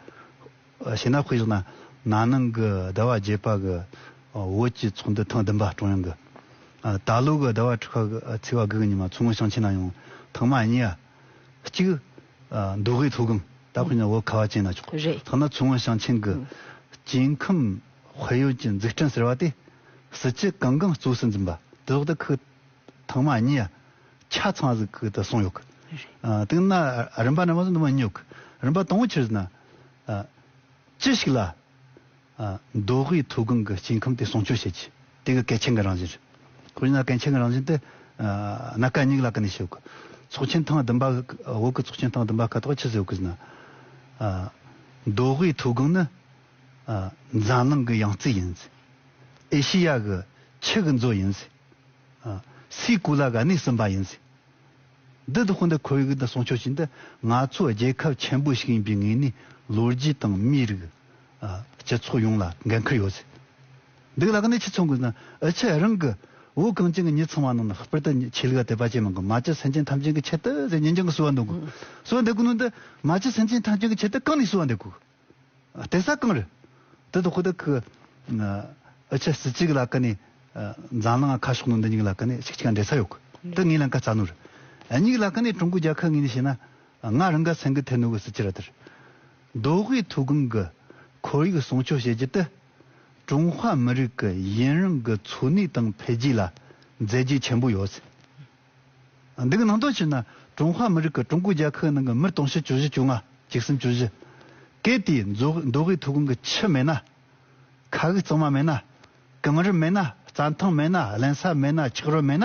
བྱས་ན་དཔེ་བཞག་ན་ན་ནིང་གི་ཟླ་བ་བརྒྱད་པ་གི་ཨ་བོད་ཀྱི་ཚོགས་འདུ་ཐེངས་བདུན་པ་ཀྲུང་དབྱང་གི། ཨ་ད་ལོ་གི་ཟླ་བ་དྲུག་པ་གི་ཨ་ཚེས་པ་དགུ་གི་ཉི་མ་མཚོ་སྔོན་ཞིང་ཆེན་ན་ཡང་ཐེངས་མ་གཉིས་ཡ། གཅིག་ཨ་མདོ་དབུས་མཐོ་སྒང་། ད་དཔེར་ན་བོད་ཁ་བ་ཅན་ན་ཆོག་རེད། ཐ་ན་མཚོ་སྔོན་ཞིང་ཆེན་གྱི་ཨང་། སྐྱེ་ཁམས་དཔལ་ཡོན་གྱི་འཛུགས་སྐྲུན་ཟེར་བ་དེ་སྲིད་ཇུས་གང་གང་གཙོ་སུ་འཛིན་པ་དེ་ཚོ་ད་ཁུ་ཐེངས་མ་གཉིས་ཡ་ཆ་ཚང་ཟིག་ཁུ་ད་སོང་ཡོད་གི། རེད། ཨ་དེ་ན་རིམ་པ་འདྲ་མོ་ཟིག་འདི་མ་གཉིས་ཡོད་གི། རིམ་པ་དང་པོ་ཆི་ཟེར་ན། ཨ་ཅི་ཞིག་ལ། ཨ་མདོ་དབུས་མཐོ་སྒང་གི་སྐྱེ་ཁམས་དེ་སྲུང་སྐྱོབ་བྱེད་ཀྱི། དེ་གི་གལ་ཆེན་གྱི་རང་བཞིན་རེད། དཔེར་ན་གལ་ཆེན་གྱི་རང་བཞིན་དེ་ཨ་སྣ་ཁ་གཉིས་ལ་ཀ་ནས་བཤད་གི། ཚོགས་ཆེན་ཐེངས་བདུན་པ་བོད་ཀྱི་ཚོགས་ཆེན་ཐེངས་བདུན་པ་ཁ་ཐོག་ཆི་ཟེར་གི་ཟེར་ན། ཨ་མདོ་དབུས་མཐོ་སྒང་ནི་ཨ་འཛམ་གླིང་གི་ཡང་རྩེ་ཡིན། ཨེ་ཤི་ཡ་གི་ཆུ་གི་མཛོད་ཡིན་ཟེར། ཨ། སའི་གོ་ལ་གི་གནས་གསུམ་པ་ཡིན་ཟེར། འདི་དག་ཁོ་འདི་ཁོར་ཡུག་འདི་སྲུང་སྐྱོབ་བྱེད་འདི་ང་ཚོ་རྒྱལ་ཁབ་ཆེན་པོ་ཞིག་ཡིན་པའི་ངོས་ནས་ལོ་རྒྱུས་དང་མིའི་རིགས། ཨ། སྤྱི་ཚོགས་ཡོངས་ལ་འགན་ཁུར་ཡོད་ཟེར། འདི་ལ་ཀ་ནས་ཆི་མཚོན་དགོས་ན། ཨ། ཆི་རང་གི་བོད་གངས་ཅན་གྱི་མྱི་ཚང་མ་ནང་ན་ལྷག་པར་དུ་ཆོས་ལུགས་དད་པ་ཅན་མང་གི། མ་གྱུར་སེམས་ཅན་ཐམས་ཅད་ཀྱི་ཆེད་དུ་ཟེར་ཉིན་རྒྱང་གི་གསོལ་བ་འདེབས་དགོས། གསོལ་བ་འདེབས་དགོས་ནོ་འདི་མ་གྱུར་སེམས་ཅན་ཐམས་ཅད་ཀྱི་ཆེད་དུ་གང་ནས་གསོལ་བ་འདེབས་དགོས། ཨ། དེ་ས་གང་རེད། དེ་དག་ཁོ་ད་ཁུ། ཨ། ཆི་སྲིད་སྤྱི་གི་ལ་ཀ་ནས། ཨ། འཛམ་གླིང་ཁ་ཕྱོགས་ནོ་འདི་གཉིས་ལ་ཀ་ནས་ཞིག་ཅིག་འདྲེས་ས་ཡོད་གི། དེ་ངས་ལན་ཀ་རྩ་ནོ་རེད། ཨ། གཉིས་ལ་ཀ་ནས་ཀྲུང་གོ་རྒྱལ་ཁབ་ངོས་ནས་བཤད་ན། ང་རང་ག་སེང་གི་ཐེ་ནོ་གི་སྲིད་སྤྱི་ར་དེར། མདོ་དབུས་མཐོ་སྒང་གི་ཁོར་ཡུག་སྲུང་སྐྱོབ་བྱེད་རྒྱུ་དེ། ཀྲུང་ཧྭ་མི་རིགས་ཀྱི་ཡུན་རིང་གི་འཚོ་གནས་དང་འཕེལ་རྒྱས་ལ་མཛད་རྗེས་ཆེན་པོ་ཡོད་ཟེར། འདི་གི་ནང་དོན་ཕྱིར་ན། ཀྲུང་ཧྭ་མི་རིགས་ཀྱི་ཀྲུང་གོ་རྒྱལ་ཁབ་ནང་གི་མི་དུང་ཕྱུར་བཅུ་བཞི་བཅོ་ལྔ། བཅུ་གསུམ་བཅུ་བཞི། གལ་ཏེ་མཛོ་མདོ་དབུས་མཐོ་སྒང་གི་ཆུ་མེད་ན། མཁའ་དབུགས་གཙང་མ་མེད་ན། གངས་རི་མེད་ན། རྩྭ་ཐང་མེད་ན། བརླན་ས་མེད་ན། འཁྱགས་རོམ་མེད་ན།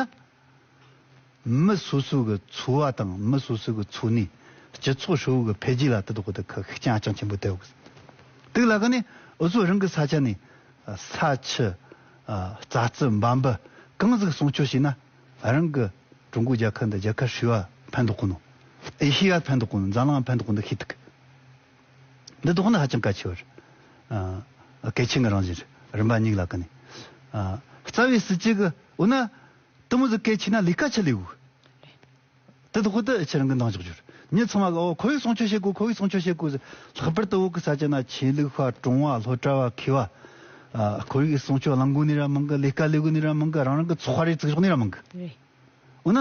མི་སོ་སོ་གི་འཚོ་བ་དང་མི་སོ་སོ་གི་འཚོ་གནས། སྤྱི་ཚོགས་ཧྲིལ་བོ་གི་འཕེལ་རྒྱས་ལ་དེ་དག་གི་ཁག་ཤུགས་རྐྱང་རྐྱང་ཆེན་པོ་ཐེབས་ཡོད་གི། དེ་ལ་ཀ་ནས་འུ་ཚོ་རང་གི་ས་ཆ་ནས། ཨ། ས་ཆུ། ཨ། རྩྭ་རྩི་འབབ་འབུ་གང་ཟིག་སྲུང་སྐྱོབ་བྱས་ན། རང་གི་ཀྲུང་གོ་རྒྱལ་ཁབ་འདི་རྒྱལ་ཁབ་ཧྲིལ་བོ་ཕན་ཐོགས་གོ་ནོ། ཨེ་ཤེ་ཡ་ཕན་ཐོགས་གོ་ནོ། འཛམ་གླིང་ཕན་ཐོགས་གོ་ནོ་ཤེས་ཐུབ་གི། འདི་དག་ནི་ཧ་ཅང་གལ་ཆེ་བར། ཨ། གལ་ཆེན་གྱི་རང་བཞིན་རེད། རིམ་པ་གཉིས་ལ་ཀ་ནས། ཨ། རྩ་བའི་སྲིད་ཇུས་གི་འོ་ན། དེ་མོ་ཟིག་གལ་ཆེ་ན་ལས་ཀ་ཆི་ལས་དགོས། དེ་དག་ཁོ་ད་ཁྱེད་རང་གི་འདང་རྒྱག་རྒྱུ་རེད། མྱི་ཚང་མ་གི་ཨོ་ཁོར་ཡུག་སྲུང་སྐྱོབ་བྱེད་དགོས། ཁོར་ཡུག་སྲུང་སྐྱོབ་བྱེད་དགོས་ཟེར། ལྷག་པར་དུ་བོད་གི་ས་ཆ་ན་ཆོས་ལུགས་པ། གྲོང་བ། སློབ་གྲྭ་བ། མཁས་པ། ཨ། ཁོར་ཡུག་སྲུང་སྐྱོབ་གླེང་དགོས་ནི་ར་མང་གི། ལས་ཀ་ལས་དགོས་ནི་ར་མང་གི། རང་རང་གི་ཚོགས་པ་རེ་བཙུགས་ཆོག་ནི་ར་མང་གི། རེད། འོ་ན་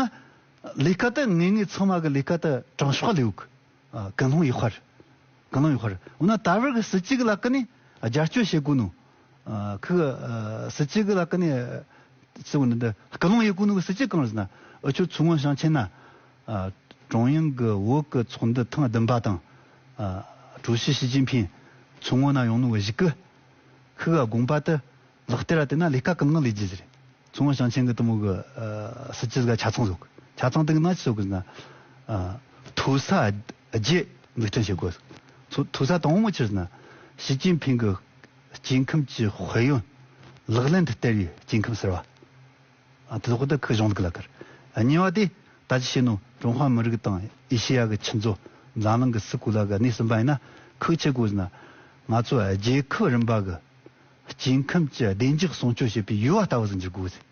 ལས་ཀ་དེ་ངེས་ངེས་ཚང་མ་གི་ལས་ཀ་དེ་དྲང་ཕྱོགས་ལས་ཡོད་གི། ཨ། ཀུན་སློང་ཡོད་པ་རེད། ཀུན་སློང་ཡོད་པ་རེད། འོ་ན་ད་བར་གི་སྲིད་ཇུས་གི་ལ་ཀ་ནས་རྒྱབ་སྐྱོར་བྱེད་དགོས་ནོ། ཨ། ཁི་གི། ཨ། སྲིད་ཇུས་གི་ལ་ཀ་ནས་ཟེར་བ་ནི་འདི་སྐུལ་སློང་ཡེད་གོ་ནོ་གི་སྲིད་ཇུས་གང་རེད་ཟེར་ན། འུ་ཆོ་མཚོ་སྔོན་ཞིང་ཆེན་ན། ཨ། ཀྲུང་དབྱང་གི་བོད་ཀྱི་ཚོགས་འདུ་ཐེངས་བདུན་པ་དང་། ཨ། ཀྲུའུ་ཞི་ཞི་ཅིན་ཕིང་མཚོ་སྔོན་ན་ཡོང་ནོ་གི་གཞུག་གི་ཁི་གི་དགོངས་པ་དེ་ལག་བསྟར་བ་དེ་ན་ལས་ཀ་གང་གང་ལས་རྒྱུ་ཟེར། མཚོ་སྔོན་ཞིང་ཆེན་གི་དེ་མོ་གི། ཨ། སྲིད་ཇུས་ག་ཆ་ཚང་བཟོ་གི། ཆ་ཚང་དེ་གི་ནང་ཆི་བཟོ་གི་ཟེར་ན། ཨ། མཐོ་ས་བརྒྱད་འཛུགས་སྐྲུན་བྱེད་དགོས། མཐོ་མཐོ་ས་དང་པོ་ཆི་ཟེར་ན། ཞི་ཅིན་ཕིང་གི་སྐྱེ་ཁམས་ཀྱི་དཔལ་ཡོན་ལག་ལེན་དུ་བསྟར་བའི་སྐྱེ་ཁམས་གསར་བ། ཨ། དེ་ལོག་ད་ཁི་གཞུང་ལུགས་ལ་ཁར། ཨ། གཉིས་པ་དེ་ད་ཅི་བཤད་ནོ་ཀྲུང་ཧྭ་མི་རིགས་དང་ཨེ་ཤེ་ཡ་གི་ཆུ་མཛོད། འཛམ་གླིང་གི་སའི་གོ་ལ་གི་གནས་གསུམ་པ་ཡིན་ན་ཁི་ཆི་དགོས་ཟེར་ན། ང་ཚོ་རྒྱལ་ཁབ་རིམ་པ་གི་སྐྱེ་ཁམས་ཀྱི་བདེ་འཇགས་སྲུང་སྐྱོབ་བྱེད་པའི་ཡུལ་བ་ལྟ་བུ་ཟིག་འགྱུར་དགོས་ཟེར།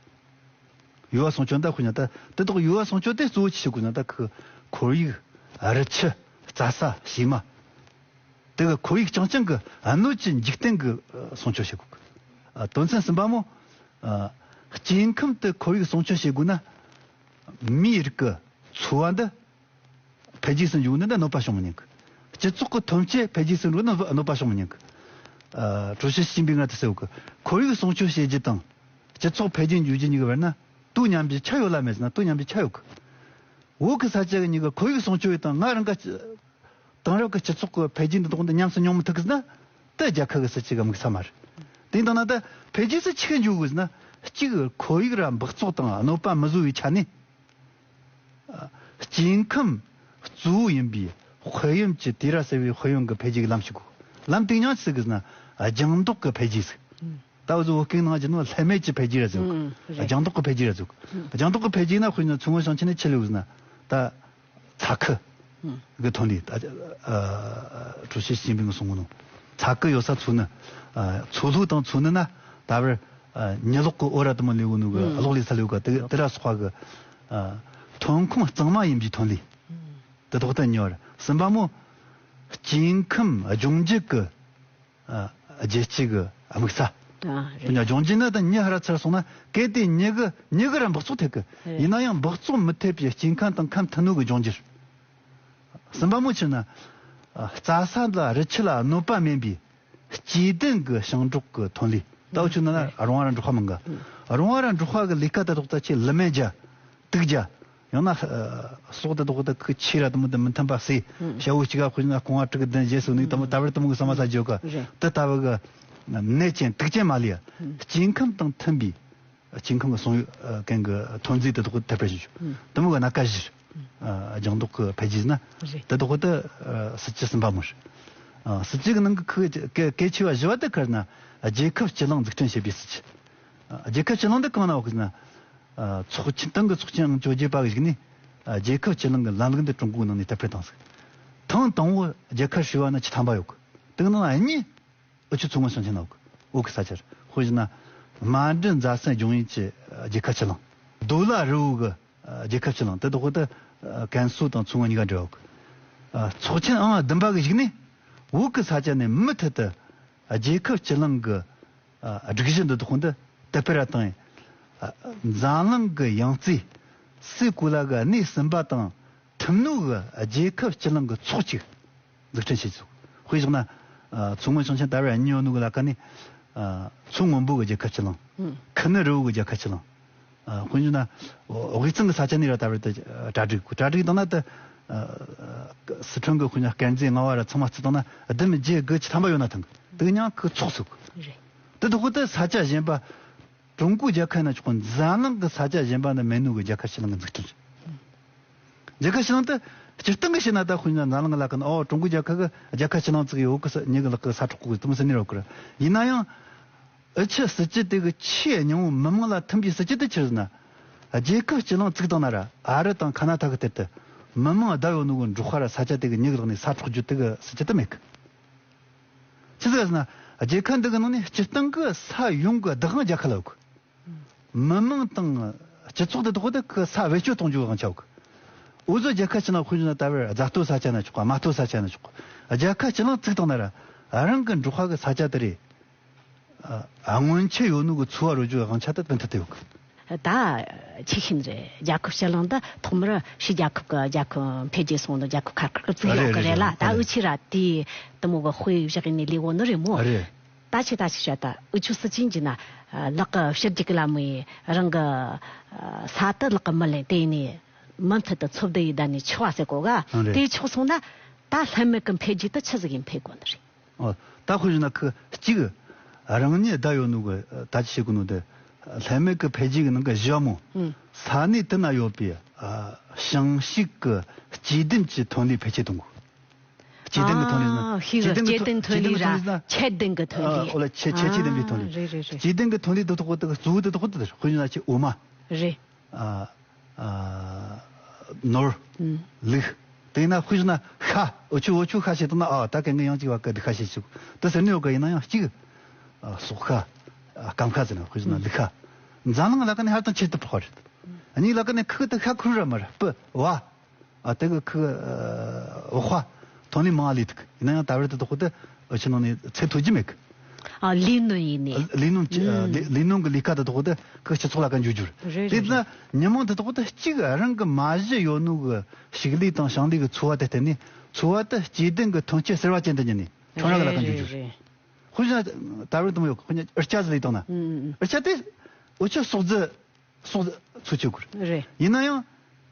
ཡུལ་བ་སྲུང་སྐྱོབ་ད་ཁོ་ཉ་ད་དེ་དག་ཡུལ་བ་སྲུང་སྐྱོབ་དེ་གཙོ་བོ་ཆི་བྱེད་དགོས་ན། ད་ཁི་ཁོར་ཡུག་རི་ཆུ་རྩྭ་ས་བྱེ་མ། དེ་གི་ཁོར་ཡུག་རྐྱང་རྐྱང་གི་སྣོད་ཀྱི་འཇིག་རྟེན་གི་སྲུང་སྐྱོབ་བྱེད་དགོས། ཨ། དོན་ཚན་གསུམ་པ་མོ། ཨ། སྐྱེ་ཁམས་དེ་ཁོར་ཡུག་སྲུང་སྐྱོབ་བྱེད་དགོས་ན། མིའི་རིགས་ཀྱི་འཚོ་བ་འདི་འཕེལ་རྒྱས་སུ་འཇུག་ནི་འདི་གནོད་པ་བྱུང་མི་ཉན་གི། སྤྱི་ཚོགས་ཀྱི་ཐོན་སྐྱེད་འཕེལ་རྒྱས་སུ་འགྲོ་ནི་གནོད་པ་བྱུང་མི་ཉན་གི། ཨ། ཀྲུའུ་ཞི་ཞི་ཅིན་ཕིང་ང་དེ་ཟེར་ཡོད་གི། ཁོར་ཡུག་སྲུང་སྐྱོབ་བྱེད་རྒྱུ་དང་སྤྱི་ཚོགས་འཕེལ་རྒྱས་འཇུག་རྒྱུ་གཉིས་ཀྱི་བར་ན་དུས་མཉམ་པའི་ཆ་ཡོད་ལ་མེད་ཟེར་ན་དུས་མཉམ་པའི་ཆ་ཡོད་གི། བོད་ཀྱི་ས་ཆ་གི་གཉིས་ཀ་ཁོར་ཡུག་སྲུང་སྐྱོབ་ཡོད་དང་ང་རང་ག་དེང་རབས་ཀྱི་སྤྱི་ཚོགས་ཀྱི་འཕེལ་རྒྱས་འདི་དག་འདི་ཉམས་སུ་མྱོང་མི་ཐུབ་གི་ཟེར་ན། དེ་རྒྱལ་ཁབ་ཀྱི་སྲིད་ཇུས་ཀྱི་དམིགས་བསལ་མ་རེད། དེ་ཡིན་དང་ན་ད་འཕེལ་རྒྱས་སུ་ཆི་གི་འཇུག་དགོས་ཟེར་ན། གཅིག་ཁོར་ཡུག་ར་འབག་བཙོག་དང་གནོད་པ་མི་བཟོ་བའི་ཆ་ནས། ཨ། སྐྱེ་ཁམས་གཙོ་བོ་ཡིན་པའི་དཔལ་ཡོན་གྱི་དེ་ར་ཟེར་བའི་དཔལ་ཡོན་གྱི་འཕེལ་རྒྱས་ཀྱི་ལམ་ཞིག་དགོས། ལམ་དེ་ཡང་ཆི་ཟིག་ཟེར་ན། ཨ། ལྗང་མདོག་གི་འཕེལ་རྒྱས་ཟིག་ད་འུ་ཚོ་བོད་སྐད་ནང་བཞིན་ནོ་ལྷད་མེད་ཀྱི་འཕེལ་རྒྱས་ར་ཟེར་གི། ཨུམ། རེད། ལྗང་མདོག་གི་འཕེལ་རྒྱས་ར་ཟེར་གི། ལྗང་མདོག་གི་འཕེལ་རྒྱས་ན་དཔེར་ན་མཚོ་སྔོན་ཞིང་ཆེན་ནས་ཆི་ལས་ཟེར་ན། ད་ཚྭ་ཁུ་གི་ཐོན་ལས། ཨ། ཀྲུའུ་ཞི་ཞི་ཅིན་ཕིང་གིས་གསུངས་གོ་ནོ། ཚྭ་ཁུ་ཡོད་ས་མཚོ་ནུ། ཨ། མཚོ་ལྷོ་དང་མཚོ་ནུ་ན་ད་བར། ཨ། ཉི་གློག་གི་འོད་ར་དུ་མ་ལས་གོ་ནོ་གི། ཨུམ། གློག་ལས་ས་ལས་གོ་དེ་དེ་ར་སོགས་པ་གི། ཨ། ཐོན་ཁུངས་གཙང་མ་ཡིན་པའི་ཐོན་ལས། ཨུམ། དེ་ཐོག་ཏུ་ཉོ་བར། གསུམ་པ་མོ། སྐྱེ་ཁམས་ལྗོངས་རྒྱུ་གི། ཨ། རྒྱལ་སྤྱི་གི་དམིགས་ས། ཨ། རེད། དཔེར་ན་ལྗོངས་རྒྱུ་ནི་ད་མྱི་ཧ་ར་ཚར་སོང་ན་གལ་ཏེ་མྱི་གི་མྱི་གི་ར་འབག་བཙོག་ཐེབས་གི། རེད། ཡིན་ན་ཡང་འབག་བཙོག་མི་ཐེབས་པའི་སྐྱེ་ཁམས་དང་ཁམས་མཐུན་ནོ་གི་ལྗོངས་རྒྱུ། གསུམ་པ་མོ་ཆི་ན། ཨ། རྩྭ་ས་ལ་རི་ཆུ་ལ་གནོད་པ་མིན་པའི་སྐྱེ་ལྡན་གི་ཞིང་འབྲོག་གི་ཐོན་ལས། ད་འུ་ཆོ་ན་ན་རི་བོང་བ་ར་འབྲོག་པ་མང་གི། རི་བོང་བ་ར་འབྲོག་པ་གི་ལས་ཀ་དེ་དག་ད་ཆེ་ལི་སྨན་རྒྱག་དུག་རྒྱག་ཡང་ན། ཨ། ཟོག་དེ་དག་ད་ཁུ་ཆེ་ར་དུ་མོ་དེ་མི་མཐུན་པ་སེ། ཨུམ། ཞ་བོ་གཅིག་ག་དཔེར་ན་རྐང་བ་དྲུག་གི་བདུན་བཞི་སོ་ནི་དུ་མོ་ད་བར་དུ་མོ་གི་ས་མ་ས་འཇོག་གི། རེད། དེ་ལྟ་བུ་གི་ནད་ཅན་དུག་ཅན་མ་ལུས། ཨུམ། སྐྱེ་ཁམས་དང་མཐུན་པའི་སྐྱེ་ཁམས་ཀྱི་སྲུང་ཡོལ་གན་གི་ཐོན་རྫས་དེ་དག་ཐེབས་པར་བྱེད་རྒྱུ། ཨུམ། དེ་མོ་གི་སྣ་ཁ་བཞི། ཨ། ལྗང་མདོག་གི་འཕེལ་རྒྱས་ཟེར་ན། རེད། དེ་དག་ད། ཨ། སྲིད་ཇུས་གསུམ་པ་མོ་རེད། ཨ། སྲིད་ཇུས་ཀྱི་ནང་གི་ཁུ་གལ་གལ་ཆེ་བ་བཞི་བ་དེ་ཁར་ན་རྒྱལ་ཁབ་སྤྱི་གླིང་འཛུགས་སྐྲུན་བྱེད་པའི་སྲིད་ཇུས། རྒྱལ་ཁབ་སྤྱི་གླིང་འདི་གང་ན་ཡོད་གི་ཟེར་ན། ཨ། ཚོགས་ཆེན། ཏང་གི་ཚོགས་ཆེན་ཨང་བཅོ་བརྒྱད་པ་གི་གཞུག་ནས། ཨ། རྒྱལ་ཁབ་སྤྱི་གླིང་གི་ལམ་ལུགས་འདི་ཀྲུང་གོའི་ནང་ནས་དར་སྤེལ་བཏང་ཟིག། ཐེངས་དང་པོ་རྒྱལ་ཁབ་ཧྲིལ་བོ་ན་ཆི་ཐམ་པ་ཡོད་གི། དེ་གི་ནང་ལ་གཉིས་འུ་ཆོ་མཚོ་སྔོན་ཞིང་ཆེན་ན་ཡོད་གི། བོད་གི་ས་ཆར། དཔེར་བཞག་ན་མ་འབྲི་མཛའ་སྲུང་ལྗོངས་ཡན་གྱི་རྒྱལ་ཁབ་སྤྱི་གླིང་། རྡོ་ལ་རི་བོ་གི་རྒྱལ་ཁབ་སྤྱི་གླིང་། དེ་དག་གི་དེ་ཀན་སུའུ་དང་མཚོ་སྔོན་གཉིས་ཀ་འབྲེལ་ཡོད་གི། ཚོགས་ཆེན་ཨང་བདུན་པ་གི་གཞུག་ནས་བོད་གི་ས་ཆ་ནས་མུ་མཐུད་དུ་རྒྱལ་ཁབ་སྤྱི་གླིང་གི་ཨ། སྒྲིག་གཞི་འདི་དག་འདི་དར་སྤེལ་ར་བཏང་ཡིན། ཨ། འཛམ་གླིང་གི་ཡང་རྩེ་སའི་གོ་ལ་གི་གནས་གསུམ་པ་དང་ཐུན་མོང་གི་རྒྱལ་ཁབ་སྤྱི་གླིང་གི་ཚོགས་གཅིག་འཛུགས་སྐྲུན་བྱས་ཚུལ། དཔེར་བཞག་ན། ཨ། མཚོ་སྔོན་ཞིང་ཆེན་ད་བར་གཉིས་ཡོད་ནོ་གི་ལ་ཀ་ནས། ཨ། མཚོ་སྔོན་པོ་གི་རྒྱལ་ཁབ་སྤྱི་གླིང་། ཨང་། ཁུ་ནུ་རི་བོ་གི་རྒྱལ་ཁབ་སྤྱི་གླིང་། ཨ། དཔེར་བཞག་ན་དབུས་གཙང་གི་ས་ཆ་ནས་ར་ད་བར་དུ་གྲ་སྒྲིག་གྲ་སྒྲིག་བཏང་ན་དེ། ཨ། སི་ཁྲོན་གི་དཔེར་བཞག་ན་དཀར་མཛེས་རྔ་བ་ར་ཚང་མ་བརྩིས་བཏང་ན་བདུན་བརྒྱད་དགུ་ཆི་ཐམ་པ་ཡོད་ན་ཐང་གི། དེ་གི་མཉམ་གི་ཚོགས་ཚུགས། རེད། དེ་དག་གི་དེ་ས་ཆ་གཞན་པ། ཀྲུང་གོའི་རྒྱལ་ཁབ་ན་ཆོག་གི། འཛམ་གླིང་གི་ས་ཆ་གཞན་པ་ན་མེད་ནོ་གི་རྒྱལ་ཁབ་སྤྱི་གླིང་གི་འཛུགས་སྐྲུན་རེད། རྒྱལ་ཁབ་སྤྱི་གླིང་དེ་སྤྱིར་བཏང་གི་བཤད་ན་ད་དཔེར་བཞག་ན་འཛམ་གླིང་གི་ལ་ཀ་ན། ཨོ། ཀྲུང་གོའི་རྒྱལ་ཁབ་གི་རྒྱལ་ཁབ་སྤྱི་གླིང་བཙུགས་ཡོད་གི། ས་ཉིད་གི་ལག་གི་ས་འཕྲོག་གི་དེ་མོ་ཟེར་ནི་རོགས་གི་ར། ཡིན་ན་ཡང་། འུ་ཆོ་སྲིད་ཇུས་དེ་གི་ཆེས་སྙིང་བོ་མི་དམངས་ལ་མཐུན་པའི་སྲིད་ཇུས་དེ་ཆི་རེད་ཟེར་ན། རྒྱལ་ཁབ་སྤྱི་གླིང་བཙུགས་བཏང་ན་ར། ཨ་རི་དང་ཁ་ན་ཐ་གི་སྟེང་དུ་མི་དམངས་བསྡད་ཡོད་ནོ་གི་འབྲོག་པ་ར་ས་ཆ་དེ་གི་མྱི་གི་ལག་ནས་ས་འཕྲོག་རྒྱུ་དེ་གི་སྲིད་ཇུས་དེ་མེད་གི། ཆི་ཟིག་ཟེར་ན། རྒྱལ་ཁབ་འདི་གི་ནང་ནས་སྤྱིར་བཏང་གི་ས་ཡོངས་གི་བདག་དབང་རྒྱལ་ཁབ་ལ་ཡོད་གི། མི་དམངས་དང་སྤྱི་ཚོགས་དེ་དག་དེ་གི་ས་བེད་སྤྱོད་གཏོང་རྒྱུའི་དབང་ཆ་ཡོད་གི། འུ་ཚོ་རྒྱལ་ཁབ་སྤྱི་ནང་དཔེར་བཞག་ན་ད་བར་རྫ་སྟོད་ས་ཆ་ན་ཆོག་ག། རྨ་སྟོད་ས་ཆ་ན་ཆོག་ག། རྒྱལ་ཁབ་སྤྱི་གླིང་བཙུགས་བཏང་ན་ར། རང་གི་འབྲོག་པ་གི་ས་ཆ་དེ་རེད། ཨ། སྔོན་ཆད་ཡོད་ནོ་གི་འཚོ་བ་རོལ་རྒྱུའི་དབང་ཆ་དེ་དོན་ཐད་དུ་ཡོད་གི། ད་ཆི་ཤེས་རེད། རྒྱལ་ཁབ་སྤྱི་གླིང་ད་ཐོག་མར་ཕྱི་རྒྱལ་ཁབ་གི་རྒྱལ་ཁབ་འཕེལ་རྒྱས་སོང་ནོ་རྒྱལ་ཁབ་ཁ་ཁ་གི་བཙུགས་ཡོད་གི་རེད་ལ། རེད། རེད། ད་འུ་ཆོ་ར་དེ་དེ་མོ་གི་དཔེ་བཞག་ནས་ལས་གོ་ནི་རེད་མོ། རེད། ད་ཆི་ད་ཆི་བྱ་ད་འུ་ཆོ་སྲིད་ཇུས་འདི་ན། ལག་གི་ཕྱི་རྒྱལ་གི་ལ་མོ་ཡི་རང་གི་ས་དེ་ལག་གི་མི་ལེན། དེ་ནས་མུ་མཐུད་དུ་འཚོ་བསྡད་ཡི་ད་ནས་ཆོག་པ་ཟེར་གོ་ག། རེད། དེ་ཆོག་སོང་ན་ད་ལྷད་མེད་གི་འཕེལ་རྒྱས་དེ་ཆི་ཟིག་ཡིན་འཕེལ་དགོ་ནི་རེད། ཨོ། ད་དཔེར་བཞག་ན་ཁི་གཅིག་རང་ཉིད་བསྡད་ཡོད་ནོ་གི་ད་ཅི་བྱེད་དགོས་ནོ་དེ། ལྷད་མེད་ཀྱི་འཕེལ་རྒྱས་ཀྱི་ནང་གི་བཞི་བ་མོ། ཨང་། ས་གནས་དེ་ན་ཡོད་པའི་ཨ། ཞིང་ཕྱུགས་ཀྱི་སྐྱེ་ལྡན་གྱི་ཐོན་ལས་འཕེལ་རྒྱས་གཏོང་དགོས། སྐྱེ་ལྡན་གྱི་ཐོན་ལས་ན། ཨ། ཤེས་གི། སྐྱེ་ལྡན་གྱི་ཐོན། སྐྱེ་ལྡན་གྱི་ཐོན་ལས་ན། ཁྱད་ལྡན་གྱི་ཐོན་ལས། ཨོ་ལ་ཁྱད་ཁྱད་ཁྱད་ལྡན་པའི་ཐོན་ལས། ཨ། རེད་རེད་རེད། སྐྱེ་ལྡན་གྱི་ཐོན་ལས་དེ་དག་གི་གཙོ་བོ་དེ་དག་དེ་དཔེར་བཞག་ན་ཁྱི་འོ་མ། རེད། ཨ། ཨ། ནོར། ཨུམ། ལུག། དེ་ན་དཔེར་བཞག་ན་ཤ། འུ་ཆོ་འུ་ཆོ་ཤ་བྱེད་དང་ན། ཨ། ད་གན་གི་ཡང་གཅིག་བ་གི་འདི་ཤ་བྱེད་ཆུག་དེ་ཟེར་ནི་ཡོད་གི། ཡིན་ན་ཡང་གཅིག་ཨ། ཟོག་ཤ། ཨ། སྐམ་ཤ་ཟེར་ན། དཔེར་བཞག་ན་ལུག་ཤ། འཛམ་གླིང་ལ་ཀ་ནས་ཧར་དང་ཆེད་དུ་འཕགས་པ་རེད། གཉིས་ལ་ཀ་ནས་ཁུ་དེ་ཤ་ཁུར་ར་མར་སྤུ་བ། ཨ། དེ་གི་ཁུ། ཨ། འོག་པ། ཐོན་ལས་མང་ལས་ཐུག་ཡིན་ན་ཡང་ད་བར་དུ་དོག་དེ་འུ་ཆོ་ནང་ནས་ཚད་མཐོ་རྒྱུ་མེད་གི། ཨ། ལས་སྣོན་ཡིན་ནི། ལས་སྣོན་གྱི། ཨ། ཨུམ། ལས་ལས་སྣོན་གྱི་ལས་ཀ་དེ་དོག་དེ་ཁུ་སྤྱི་ཚོགས་ལ་ཀ་འཇུག་རྒྱུ་རེད། རེད་དེ་རེད་ན་རེད། ཉིན་མོ་དེ་དོག་དེ་གཅིག་རང་གི་མ་གཞི་ཡོད་ནོ་གི་ཕྱུགས་ལས་དང་ཞིང་ལས་ཀྱི་འཚོ་བ་དེ་བརྟེན་ནས། འཚོ་བ་དེ་སྐྱེ་ལྡན་གྱི་ཐོན་སྐྱེད་ཟེར་བ་ཅན་དུ་ཉིད་ནས་ཁྱོད་རང་གི་ལ་ཀ་འཇུག་རྒྱུ་རེད། རེད་རེད། དཔེར་བཞག་ན་ད་བར་དུ་མ་ཡོད་གི། དཔེར་ན་འུར་ཅག་ཟེར་ལས་བཏང་ན། ཨུམ་ཨུམ། འུར་ཅག་དེ་འུ་ཆོ་ཟོག་རྫི། སོང་ཚུལ་ཆོས་སྐོར། རེད། ཡིན་ན་ཡང་།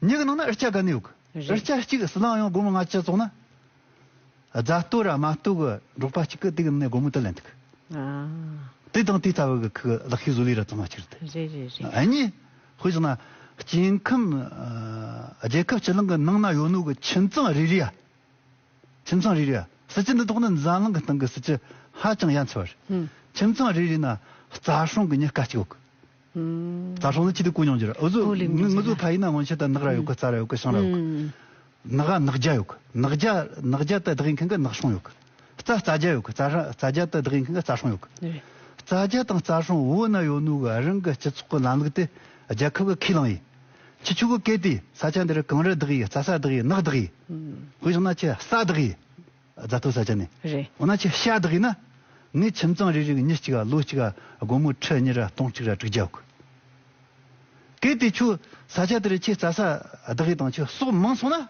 མྱི་གི་ནང་ན་འུར་ཅག་ག་ནས་ཡོད་གི། རེད། འུར་ཅག་གཅིག་ཟི་ལིང་ཡང་སྒོར་མོ་ལྔ་བཅུ་བཙོང་ན། རྫ་སྟོད་ར་རྨ་སྟོད་གི་འབྲོག་པ་གཅིག་གི་དེ་གི་ནང་ནས་སྒོར་མོ་དེ་ལེན་ཐུབ་གི། ཨ། དེ་དང་དེ་ལྟ་བུ་གི་ཁུ་ལག་ཤེས་བཟོ་ལས་ར་ཚང་མ་གཅིག་རེད། རེད་རེད་རེད། ཨ་ནི། དཔེར་བཞག་ན། སྐྱེ་ཁམས། ཨ། རྒྱལ་ཁབ་སྤྱི་གླིང་གི་ནང་ན་ཡོད་ནོ་གི་ཁྱིམ་ཚང་རེ་རེ་ཡ། ཁྱིམ་ཚང་རེ་རེ་ཡ། སྲིད་ཇུས་འདི་དག་ནི་འཛམ་གླིང་གི་སྟེང་གི་སྲིད་ཇུས་ཧ་ཅང་ཡ་མཚར་བ་རེད། ཧུམ། ཁྱིམ་ཚང་རེ་རེ་ན་རྩྭ་སྲུང་གི་མྱི་ཀ་གཅིག་ཡོད་གི། ཧུམ། རྩྭ་སྲུང་ནི་ཅི་སྟེ་གོ་མྱོང་རྒྱུ་རེད། འུ་ཚོ་གོ་ལེ་མི་ངུ་ཚོ་ཕ་ཡིན་ན་སྔོན་ཆད་ད་ནགས་ར་ཡོད་གི། རྩྭ་ར་ཡོད་གི། ཤིང་ར་ཡོད་གི། ཧུམ། ནགས་ནགས་རྒྱ་ཡོད་གི། ནགས་རྒྱ་ནགས་རྒྱ་དེ་བདག་ཡིན་མཁན་གི་ནགས་སྲུང་ཡོད་གི། རྩྭ་རྩྭ་རྒྱ་ཡོད་གི། རྩྭ་ར་རྩྭ་རྒྱ་དེ་བདག་ཡིན་མཁན་གི་རྩྭ་སྲུང་ཡོད་གི། རེད། རྩྭ་རྒྱ་དང་རྩྭ་སྲུང་བོད་ན་ཡོད་ནོ་གི་རང་གི་སྤྱི་ཚོགས་གི་ལམ་ལུགས་དེ་རྒྱལ་ཁབ་གི་ཁས་བླངས་ཡིན། ཁྱེད་ཆོ་གི་གལ་ཏེ་ས་ཆ་འདི་རུ་གངས་རི་བདག་ཡིན། རྩྭ་ས་བདག་ཡིན། ནགས་བདག་ཡིན། ཧུམ། དཔེར་བཞག་ན་ཁྱེད་ས་བདག་ཡིན། རྫ་སྟོད་ས་ཆ་ནས། རེད། འོ་ན་ཁྱེད་ཤ་བདག་ཡིན་ན། ངའི་ཁྱིམ་ཚང་རེ་རེ་གི་མྱི་གཅིག་ག་ལོ་གཅིག་ག་སྒོར་མོ་ཁྲི་གཉིས་ར་སྟོང་གཅིག་ར་དྲུག་བརྒྱ་ཡོད་གི། གལ་ཏེ་ཁྱོད་ས་ཆ་དེ་རུ་ཁྱེད་རྩྭ་ས་བདག་ཡིན་དང་ཁྱོད་ཟོག་མང་སོང་ན།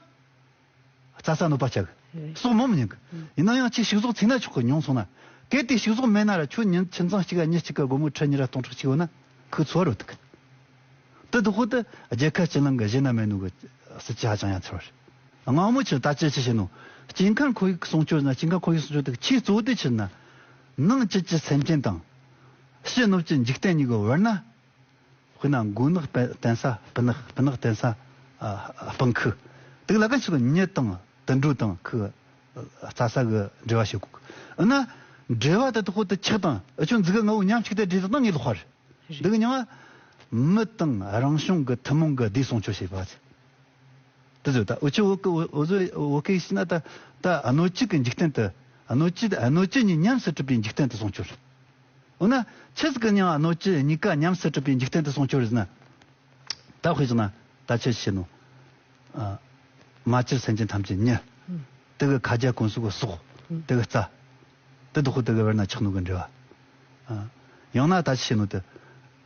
རྩྭ་ས་གནོད་པ་བྱ་གི། རེད། ཟོག་མང་མི་ཉན་གི། ཡིན་ན་ཡང་ཁྱེད་ཕྱུགས་ཟོག་ཚིག་ན་ཆོག་གི། ཉུང་སོང་ན། གལ་ཏེ་ཕྱུགས་ཟོག་མེད་ན་ར་ཁྱོད་ཉིན་ཁྱིམ་ཚང་གཅིག་ག་མྱི་གཅིག་ག་སྒོར་མོ་ཁྲི་གཉིས་ར་སྟོང་ཕྲག་གཅིག་ཡོད་ན་ཁོའི་འཚོ་བ་རོལ་ཐུབ་གི། དེ་དག་དེ་རྒྱལ་ཁབ་སྤྱི་གླིང་གི་གཞན་ན་མེད་ནོ་གི་སྲིད་ཇུས་ཧ་ཅང་ཡ་མཚར་བ་རེད། སྔ་མོ་ཆེ་ད་ཅི་ཅི་བྱེད་ནོ། སྐྱེ་ཁམས་ཁོར་ཡུག་སྲུང་སྐྱོབ་ན། སྐྱེ་ཁམས་ཁོར་ཡུག་སྲུང་སྐྱོབ་དེ་ཆེས་གཙོ་བོ་དེ་ཆི་ན། ནང་བཅུད་ཀྱི་སེམས་ཅན་དང་། ཕྱི་གནོད་ཀྱི་འཇིག་རྟེན་གཉིས་ཀྱི་བར་ན། དཔེར་ན་མགོ་ནག་བསྟེན་ས་སྤུ་ནག་སྤུ་ནག་བསྟེན་ས། ཨ། སྤང་ཁུ། དེ་ལ་ག་ཞིག་མྱི་དང་དུད་འགྲོ་དང་ཁུ་རྩྭ་ས་གི་འབྲེལ་བ་བྱེད་དགོས། ཨ་ན་འབྲེལ་བ་དེ་དག་དེ་ཆགས་དང་འུ་ཆོ་འཛི་གི་ང་བོ་མཉམ་གཅིག་དེ་འབྲེལ་དང་ངའི་ལོག་པ་རེད། འདི་གི་མྱིང་ང་མི་དང་རང་བྱུང་གི་ཐུན་མོང་གི་བདེ་སྲུང་སྐྱོབ་བྱེད་པ་ཟེར། དེ་ཚོ་ད་འུ་ཆོ་བོད་ཀྱི་འུ་ཚོ་བོད་སྐད་ཤེས་ན་ད་ད་སྣོད་བཅུད་ཀྱི་འཇིག་རྟེན་དུ། སྣོད་བཅུད་སྣོད་བཅུད་གཉིས་ཉམས་སུ་གྲུབ་པའི་འཇིག་རྟེན་དུ་སྲུང་སྐྱོབ་རེད། འོ་ན་ཆི་ཟིག་གི་མྱིང་ང་སྣོད་བཅུད་གཉིས་ཀ་ཉམས་སུ་གྲུབ་པའི་འཇིག་རྟེན་དུ་སྲུང་སྐྱོབ་རེད་ཟེར་ན། ད་དཔེ་བཞག་ན་ད་ཆི་ཟིག་བྱེད་ནོ། ཨ། མ་བཅོས་སེམས་ཅན་ཐམས་ཅད་མྱི། དེ་གི་ཁ་རྒྱ་ཀུན་སོགས་ཀྱི་སྲོག་དེ་གི་རྩ། དེ་དུ་ཁོ་དེ་གི་བར་ན་ཆགས་ནོ་གི་འབྲེལ་བ། ཨ། ཡང་ན་ད་ཆི་བྱེད་ནོ་དེ།